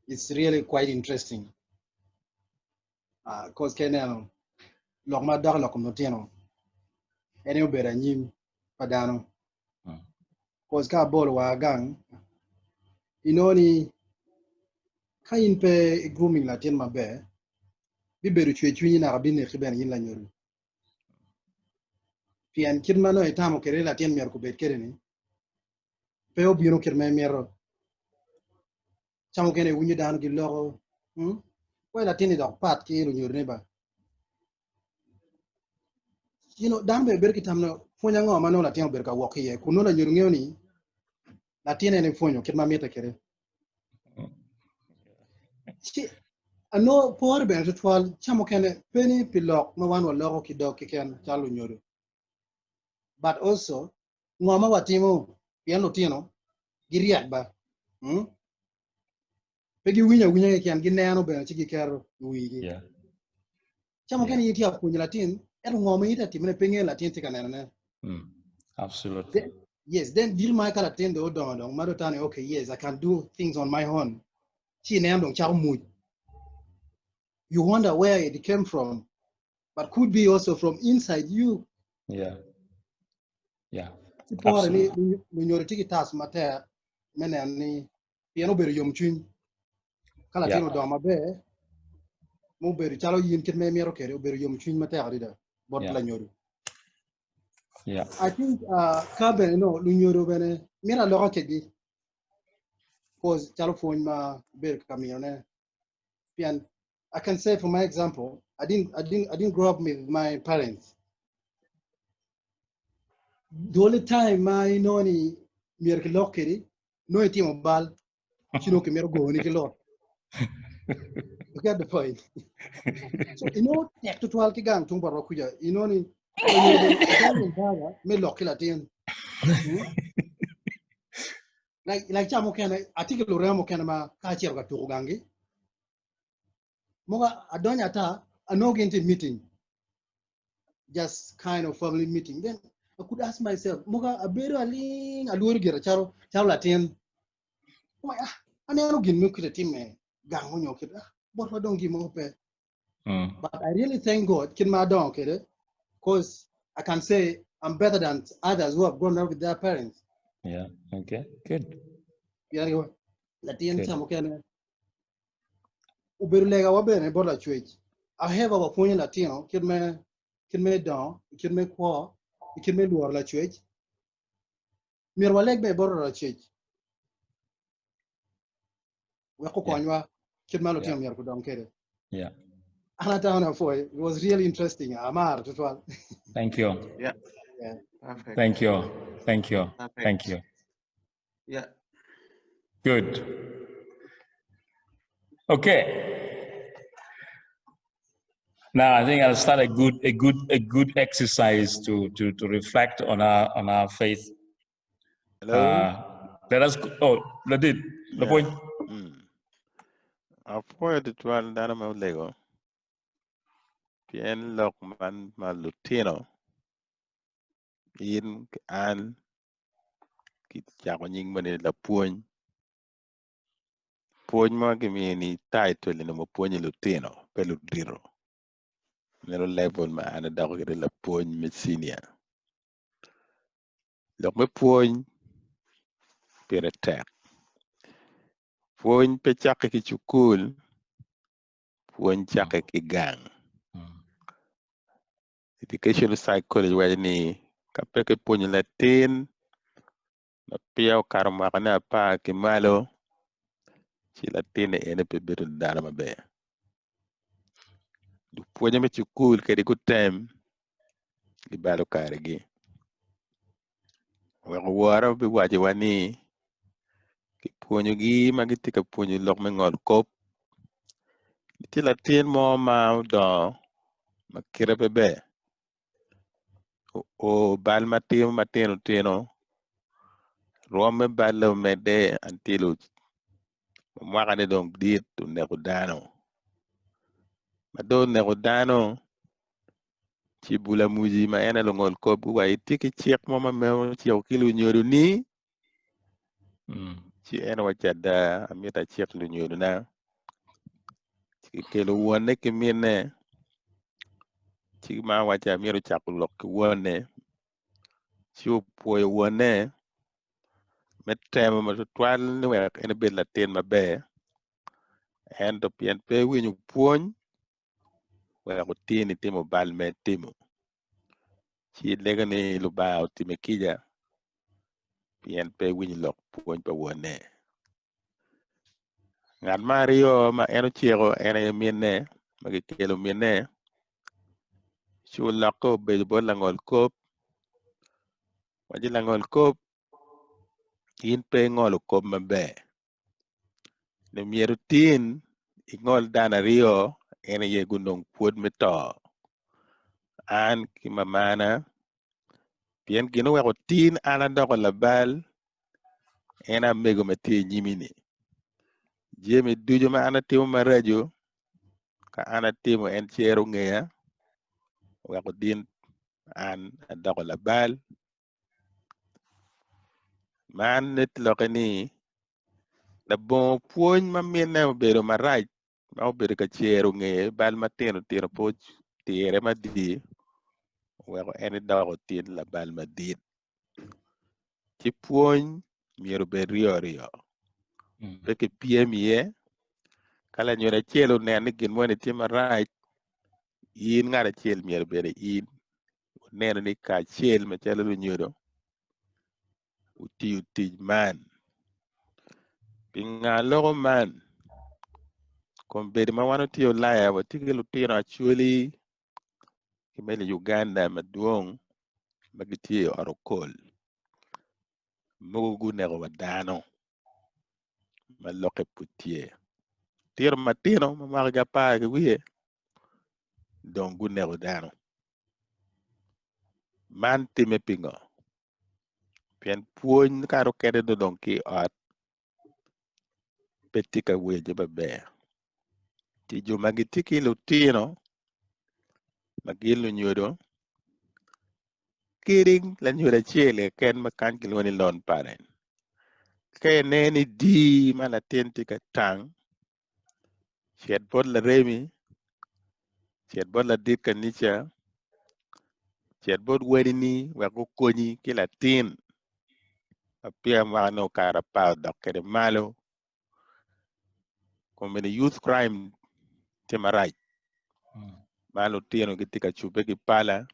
it's really quite interesting. Cause keneno lok ma dok lok lutino en aye obedo anyim pa dano. Cause ka abolo wa gang inongo ni ka in pe i grooming latin maber bibedo cwer cwinyi naka bineki bene in lanyodo. Pien kit ma nongo itamo kwede ni latin myero kubed kwede ni pe obino kit ma imito. Ca mukene iwinyo dano giloko, hmm? Wai latin-ni dok pat ki lunyodone ba. You know, dano bene bedo ki tam ni pwony ango ma nongo latin obedo ka wok ki iye kun nongo lanyodo ngeyo ni latin en epwonyo kit ma mitte kwede. Ci anongo pore bene tutwal ca mukene pe ni pi lok ma wan waloko ki dog keken calo lunyodo but also ngo ma watimo pien lutino giryek ba hmm? Pe giwinyo awinya keken gineno bene ci giketo i wigi. Yeah. Ca mukene in itye ka pwonyo latin ento ngo ma in itye ka timone pe ngeyo latin tye ka nenone. Absolutely. Then, yes, then diri ma ka latin dong odongo dong ma dong tamo ni okay yes I can do things on my own. Ci ineno dong cako muc. You wonder where it came from, but could be also from inside you. Yeah. Yeah. Ci pore ni Absolutely. lunyodo tye ki task matek me neno ni pien obedo yomcwiny ka latin Yeah. odongo maber mubedo calo in kit ma imito kwede obedo yomcwiny matek adada bot Yeah. lanyodo. Yeah. I think ka bene no lunyodo bene mito aloka kedgi cause calo pwony ma bedo ka miyone pien I can say for my example I didn't grow up with my parents. The only time ma inongo ni myero kilok kwedi nongo itimo bal ci nongo kimito goni ki lot. You get the point. So inongo tek tutwal ki gang tung botwa kuca inongo ni onyodo donyo baba me lok ki latin. Like ca mukene atye ki lurem mukene ma ka acito ka tuko gangi mogo adonyo ata anongo gin tye i meeting just kind of family meeting then I could ask myself mogo abedo aling alworo gira calo calo latin Oh, ah, aneno gin mo kite timme gang onyo kit ah, botwa dong gin mo pe But I really thank God kit ma adongo kwede cause I can say I'm better than others who have grown up with their parents. Yeah. Okay. Good. Pien latin Good. ca mukene obedo legawa bene bot lacwec. Aheba wapwonyo latino kit me kit me dongo, kit me kwo, kit me lworo lacwec. Myero waleg bene bot lacwec wek okonywa kit ma lutino myero gudong kwede. Yeah. An atamo ni apwoyo. It was really interesting. Amaro tutwal. Thank you. Yeah. Yeah. Perfect. Thank you. Thank you. Perfect. Thank you. Yeah. Good. Okay. Now I think I'll start a good exercise to reflect on our faith. Hello. Let us go, oh, Ladid, the Yeah. point. Apwoyo tutwal dano ma olego pien lok man ma lutino in ki an kicako nying moni lapwony pwony ma kimiyo ni title ni pwonyo lutino pe ludito meno level ma an adoko kwede lapwony me senior lok me pwony pire tek pwony pe cakke ki cukul pwony cakke ki gang educational psychology waco ni ka pe kipwonyo latin ma peya okato mwakane apar ki malo ci latin-ni eni pe bedo dano maber lupwonye me cukul kadi gutem gibalo karegi weko wora biwacowa ni Kipwonyogi ma gitye ka pwonyo lok me ngolo kop. Tye latin mo ma odongo ma kite pe ber oo bal ma timo matino tino rwom me balle omedde until mwakane dong dit oneko dano ma dong oneko dano ci bula muji ma en aye lungol kop guwaco itye ki cik mo ma meno ociko ki lunyodoni ci en owacci ada amito acik lunyodona ci kikelo wonne ki minne ci ma owacci amito cako lok ki wonne ci opwoyo wonne me temo ma tutwal ni wek en ebed latin maber ento pien pe ewinyo pwony wek otini timo bal ma etimo ci ilego ni Lubanga otime kica pien pe ewinyo lok pwony pa wonne. Ngat me aryo ma en ociko en aye minne ma kikelo minne ci olokke obedo bot langolkop waci langolkop in pe ingolo kop maber ni myero tin ingol dano aryo en aye gunong pwod me to an ki mamana pien gin oweko tin an adoko labal en amego ma tye i nyimi-ni jami ducu ma an atimo maraco ka an atimo en cero ngeya oweko din an adoko labal Man lokke ni labongo pwony ma mine obedo marac ma obedo ka cero ngeye bal matino tino pe otire madit oweko en edoko tin labal madit ci pwony myero obed ryo ryo pe kipyem iye ka lanyodo acel oneno ni gin moni tye marac in ngat acel myero obed in wuneno ni kacel macalo lunyodo wutiyo tic man. Pi nga loko man? Kombeddi ma wan watye Ulaya watye ki lutino Acholi ki me Uganda madwong ma gitye i ot okol mogo guneko wa dano ma lokke pud tye. Lutino matino ma mwakagi apar ki wiye dong guneko dano. Man timme pingo? Pien pwony kare okene nongo dong ki i ot pe tye ka winyo maber. Ci jo ma gitye ki lutino ma gin lunyodo kadi lanyodo acel keken ma kany kilwongo ni lone parent ka inen ni dii ma latin tye ka tang Cit bot laremi, cit bot ladit kanica, cit bot wadini wek gukonyi ki latin ma peya mwakane okato apar odok kwede malo. Komedi youth crime tye marac ma lutino gitye ka cubbe ki pala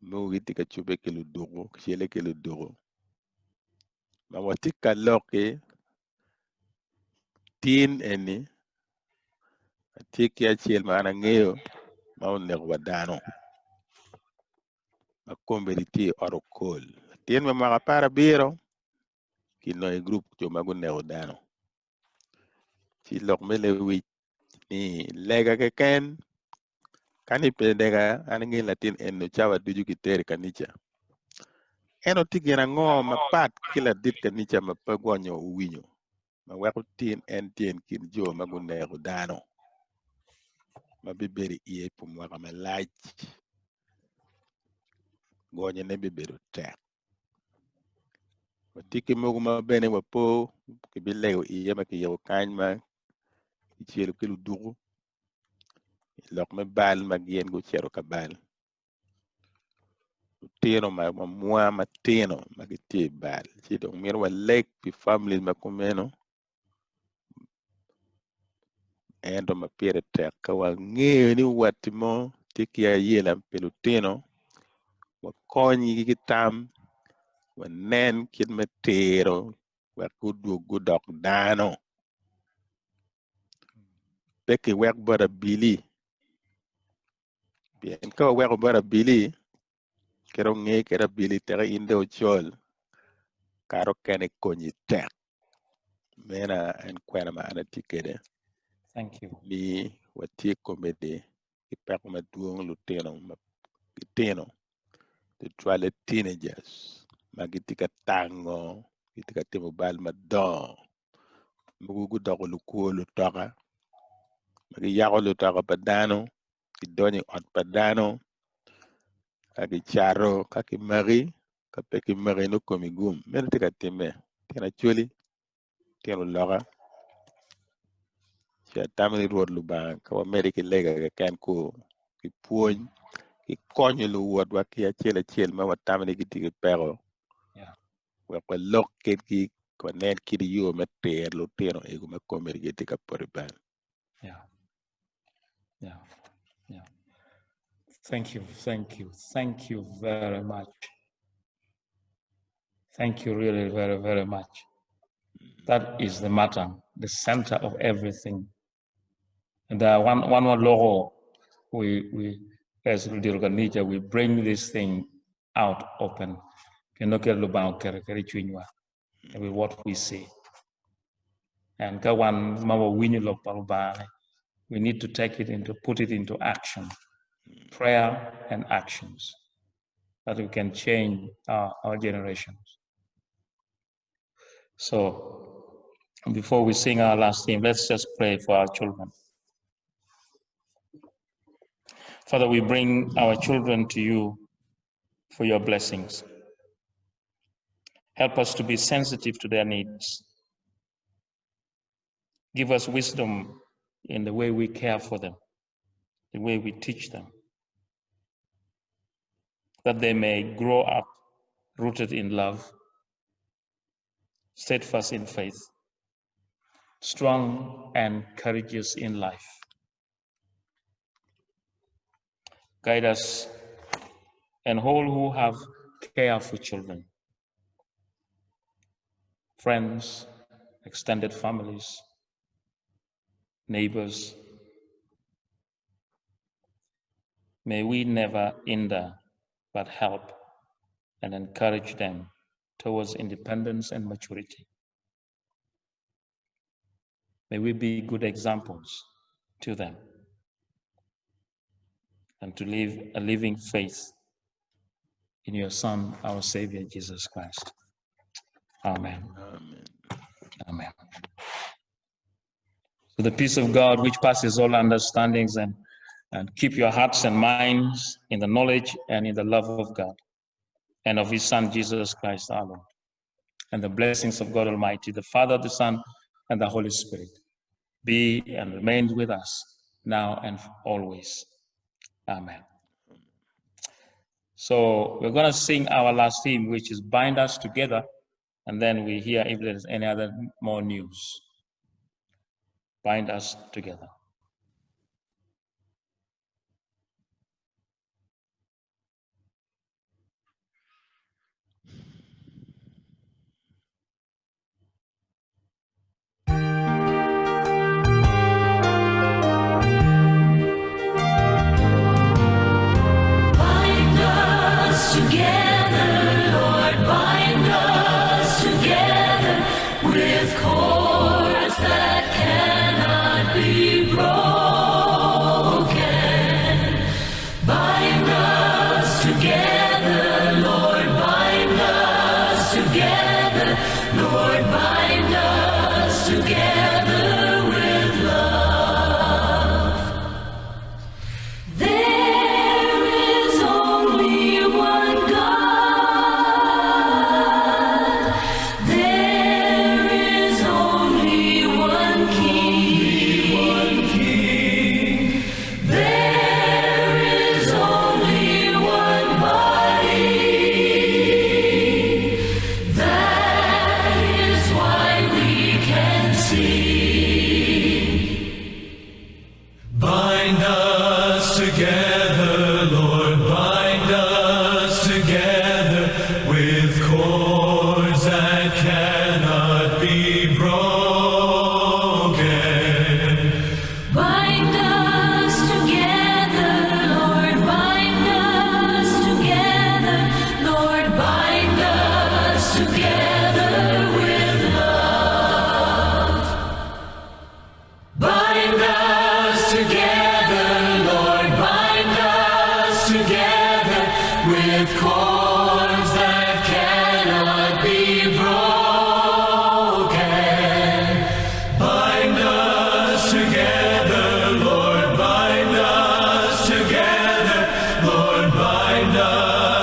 mogo gitye ka cubbe ki luduku kicele ki luduku ma watye ka lok-ki Tin eni atye ki acel ma an angeyo ma oneko wa dano ma kombeddi tye i ot okol latin me mwaka aparaabiro kinongo i gurup jo ma guneko dano ci lok me lewic ni lega keken ka ni pe lega an angeyo latin eni cawa ducu kitero i kanica ento tye gin ango mapat ki ladit kanica ma pe gwonyo owinyo ma weko tin en tye i kin jo ma guneko dano ma bibedo iye pi mwaka malac gonyone bibedo tek. Watye ki mogo ma bene wapo kibilego iye ma kiyubo kany ma kicelo ki luduku i lok me bal ma gin gucito ka bal. Lutino ma mwa matino ma gitye i bal ci dong myero waleg pi famili ma kumeno ento ma pire tek ka wangeyo ni watti mo tye ki ayela pi lutino wakonygi ki tam wanen kit me tiro wek gudwog gudok dano pe kiwek bot abili pien ka waweko bot abili kit onge kede abili teke in dong ocol kare okene konyi tek. Mena en kwena ma an atye kwede Thank you. ni watye komedi ki peko madwong lutino ma gitino tutwalle teenagers ma gitye ka tango gitye ka timo bal madongo mogo gudoko lukwo lutoka ma giyako lutoka pa dano gidonyo i ot pa dano ka gicato ka kimaki ka pe kimaki nongo komi gum meno tye ka timme tyen acholi tyen oloka ci atamo ni Rwot Lubanga ka wamedde ki lega keken ku ki pwony ki konyo luwotwa ki acel acel ma watamo ni gitye ki peko Yeah. wek walok kedgi wanen kit yo me tero lutino ego ma komgi gitye ka poto i bal. Yeah. Yeah. Yeah. Thank you. Thank you. Thank you very much. Thank you really very, very much. That is the matter, the center of everything. And one more logo, we as Ludiro Kanija, we bring this thing out open. Kendo ke Lubanga oketo kede cwinywa with what we see. And ka wan ma wawinyo lok pa Lubanga, we need to take it into, put it into action, prayer and actions, that we can change our generations. So before we sing our last hymn, let's just pray for our children. Father, we bring our children to you for your blessings. Help us to be sensitive to their needs. Give us wisdom in the way we care for them, the way we teach them, that they may grow up rooted in love, steadfast in faith, strong and courageous in life. Guide us and all who have care for children, friends, extended families, neighbors. May we never hinder, but help and encourage them towards independence and maturity. May we be good examples to them and to live a living faith in your Son, our Savior, Jesus Christ. Amen. Amen. Amen. So the peace of God, which passes all understandings, and keep your hearts and minds in the knowledge and in the love of God and of his Son, Jesus Christ, our Lord. And the blessings of God Almighty, the Father, the Son, and the Holy Spirit be and remain with us now and always. Amen. So we're going to sing our last hymn, which is Bind Us Together, and then we hear if there's any other more news. Bind Us Together. Bind us together, Lord, bind us together with cords that cannot be broken.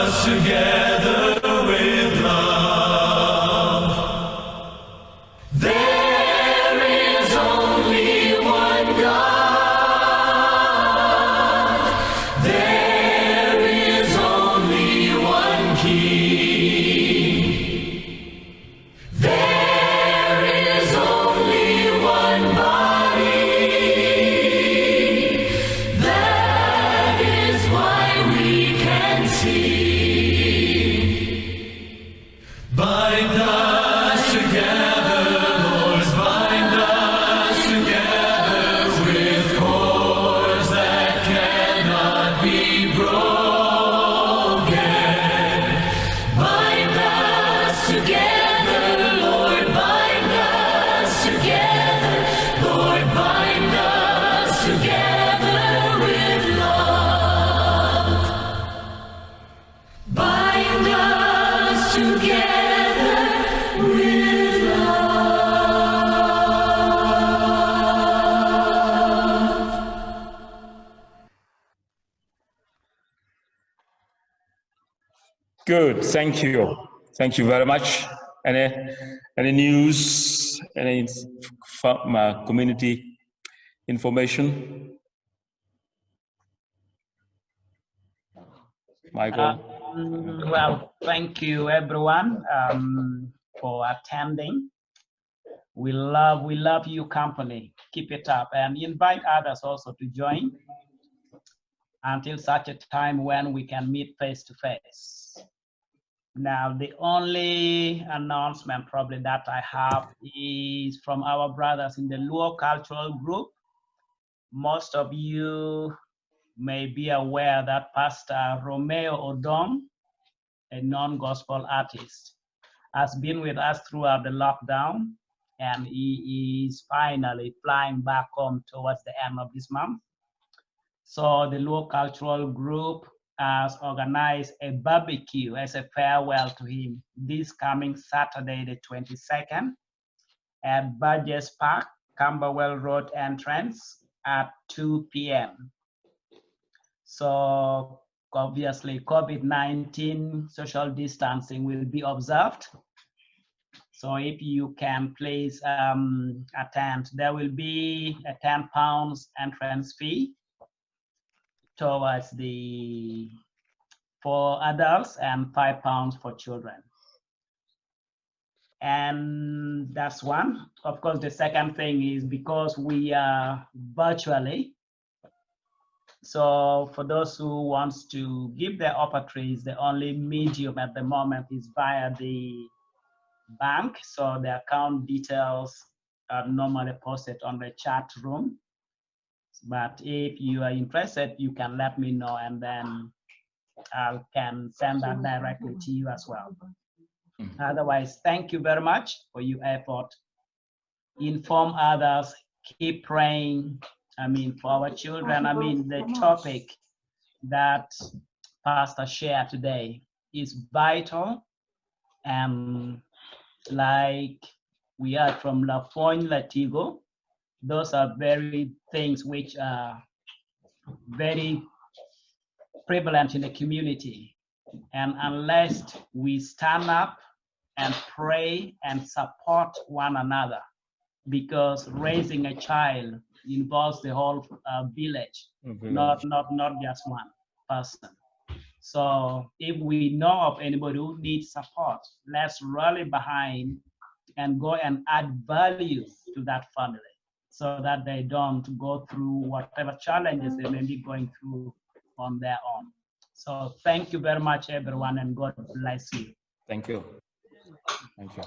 us together with love. There is only one God. There is only one King. There is only one body. That is why we can sing. Bind us together, Lord, bind us together with cords that cannot be broken. Bind us together, Lord, bind us together, Lord, bind us together with love. Bind us together with love. Good, thank you. Thank you very much. Any news, any from community information? Michael? Well, thank you everyone for attending. We love your company. Keep it up and invite others also to join until such a time when we can meet face to face. Now, the only announcement probably that I have is from our brothers in the Luo Cultural Group. Most of you may be aware that Pastor Romeo Odong, a non-gospel artist, has been with us throughout the lockdown, and he is finally flying back home towards the end of this month. So the Luo Cultural Group has organized a barbecue as a farewell to him this coming Saturday, the 22nd, at Burgess Park, Camberwell Road entrance at 2 p.m. So obviously COVID-19 social distancing will be observed. So if you can please attend, there will be a £10 entrance fee for adults and £5 for children. And that's one. Of course, the second thing is because we are virtually, so for those who wants to give their offertories, the only medium at the moment is via the bank. So the account details are normally posted on the chat room. But if you are interested, you can let me know and then I can send that directly to you as well. Otherwise, thank you very much for your effort. Inform others, keep praying. For our children, the topic that Pastor shared today is vital. And like we are from Lapwony Latigo, those are very things which are very prevalent in the community. And unless we stand up and pray and support one another, because raising a child involves the whole village, not just one person. So if we know of anybody who needs support, let's rally behind and go and add value to that family so that they don't go through whatever challenges they may be going through on their own. So thank you very much, everyone, and God bless you. Thank you. Thank you.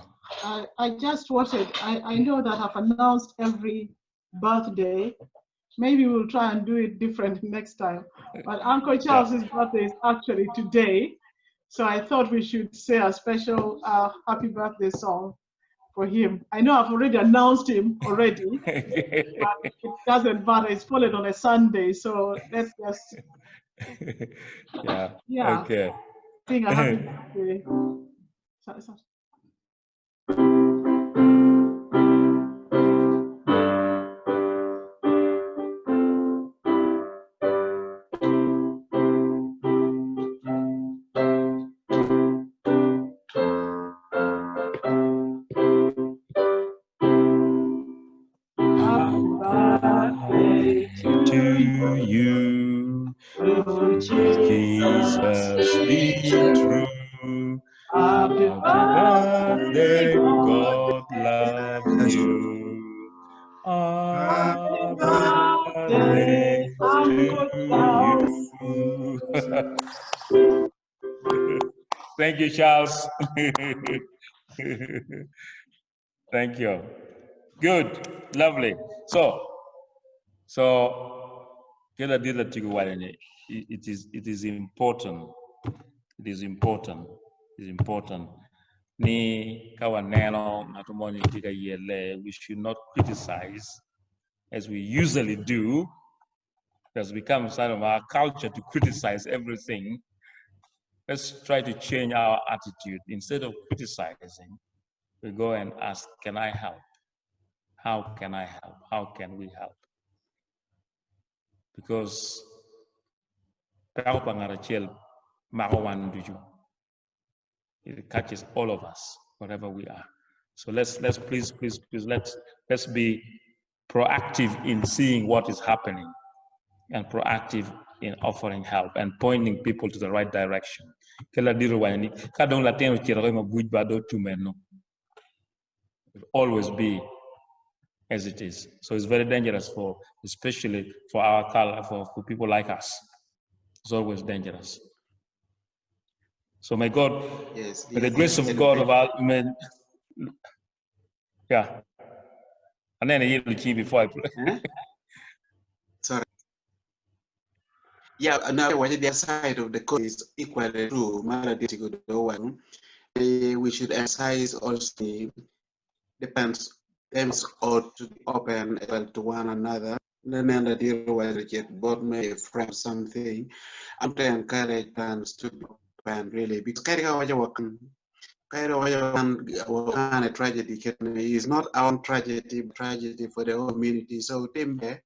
I just wanted, I know that I've announced every birthday. Maybe we'll try and do it different next time. But Uncle Charles's birthday is actually today. So I thought we should say a special happy birthday song for him. I know I've already announced him already, but it doesn't matter. It's fallen on a Sunday, so let's just sing a happy birthday. Jesus be true. Happy Happy birthday, birthday, God loves you. Happy Happy birthday, birthday Uncle to Charles. you. Thank you, Charles. Thank you. Good. Lovely. So, so kila dila tigo wale it is important. It is important. It is important. Ni kawa neno ng'ato moni tika yele, we should not criticize as we usually do. It has become sort of our culture to criticize everything. Let's try to change our attitude. Instead of criticizing, we go and ask, can I help? How can I help? How can we help? Because peko pa ng'at achiel mako wan ducu. It catches all of us, wherever we are. So let's please, please, please, let's be proactive in seeing what is happening and proactive in offering help and pointing people to the right direction. Kela diro wani ka dong latin ochiro ko mabuj ba do tumeno. It will always be as it is. So it's very dangerous for, especially for our color, for people like us. It's always dangerous. So may God, Yes, may the grace of God of our, may, yeah. And then a before I pray. Huh? Sorry. Yeah, now what the other side of the coin is equally true. We should emphasize also the parents ought to be open well to one another. Remember, dear both may friend something. I'm to encourage parents to be open really because a tragedy is not our tragedy, but tragedy for the whole community. So Timbe,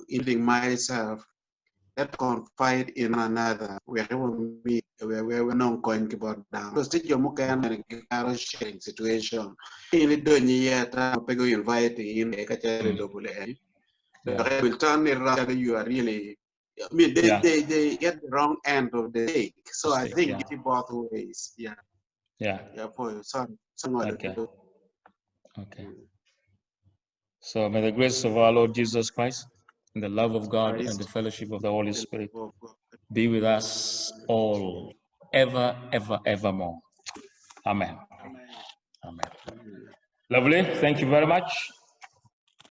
including myself, let confide in one another. We are not going to go down. Because the sharing situation. In the invite in Yeah. will turn it around. You are really, I mean, Yeah. they get the wrong end of the stick. So I Stick, think yeah. it's both ways. Yeah. Yeah. Yeah. For sorry. Okay. Okay. So may the grace of our Lord Jesus Christ and the love of God and the fellowship of the Holy Spirit be with us all, ever, ever, evermore. Amen. Amen. Lovely. Thank you very much.